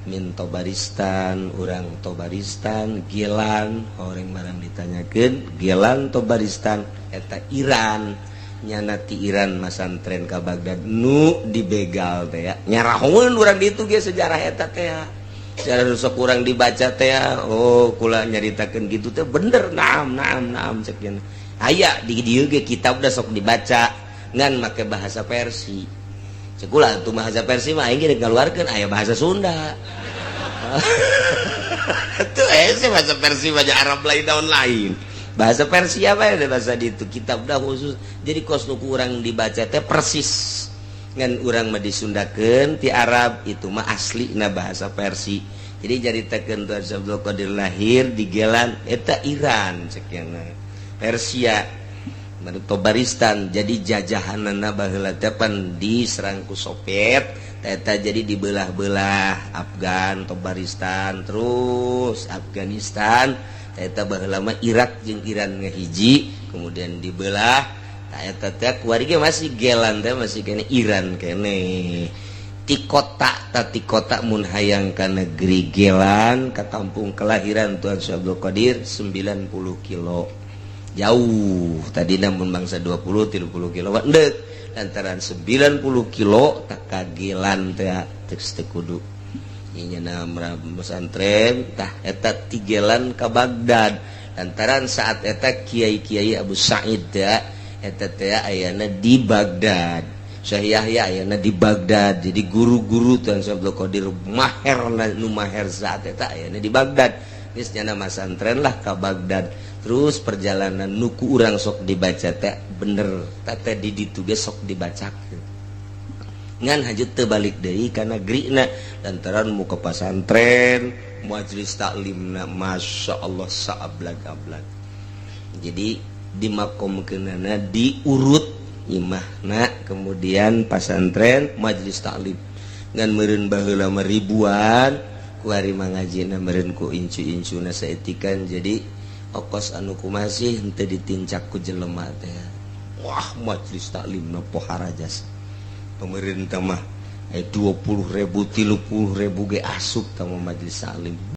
min Tobaristan, urang Tobaristan, Gelan, orang barang ditanyakeun Gelan Tobaristan eta Iran. Nyana ti Iran masantren ka Baghdad nu dibegal teh ya. Nyarahoeun urang ditu ge sejarah eta teh ya. Sejarah nu sok kurang dibaca teh ya. Oh, kula nyaritakeun gitu teh bener, naam naam naam cek nya. Aya di dieu ge kitab da sok dibaca ngan make bahasa Persi. Cek kula tuh bahasa Persi mah aing ge ngaluarkeun aya bahasa Sunda. Tuh bahasa Persi bahasa Arab lain daun lain. Bahasa Persia apa ya bahasa itu kitab dah khusus. Jadi kos nu kurang dibaca teh persis ngan urang mah disundakeun ti Arab, itu mah asli na bahasa Persi. Jadi caritakeun Tuan Abdul Qadir lahir di Gelan eta Iran sekian Persia Tobaristan. Jadi jajahanana baheula teh pan diserang ku Soviet eta, jadi dibelah-belah Afgan, Tobaristan, terus Afghanistan. Eta baheula mah Irak jeung Iran ngahiji, kemudian dibelah. Tah eta teh kuari ge masih Gelan teh masih kene Iran kene. Ti kota ta ti kota mun hayang ka negeri Gelan, ka kampung kelahiran Tuan Syekh Abdul Qadir, 90 kilo jauh. Tadi namun bangsa 20 30 kilo endek lantaran 90 kilo tak ka Gelan teh teu kudu pesantren. Tah eta ti Gelan ka Baghdad lantaran saat eta kiai-kiai Abu Said ya eta teh ayana di Baghdad, Syekh Yahya ayana di Baghdad. Jadi guru-guru Tuan Syekh Abdul Qadir maher nu maher saat eta ayana di Baghdad. Geus nyana masantren lah ka Baghdad. Terus perjalanan nuku urang sok dibaca teh bener teh di ditu ge sok dibacakeun ngan hajut teu balik deui ka negrina lantaran muka pasantren majelis taklimna Masya Allah saablag-ablag. Jadi di makomkeunana diurut imahna, kemudian pasantren, majelis taklim. Ngan meureun baheula mah ribuan, kuari mah ngajina meureun ku incu-incuna saetikan. Jadi okos anu kumasih henteu ditincak ku jelema teh. Wah, majelis taklimna pohara jasa pemerintah mah 20.000 30.000 ge asup tama majelis taklim.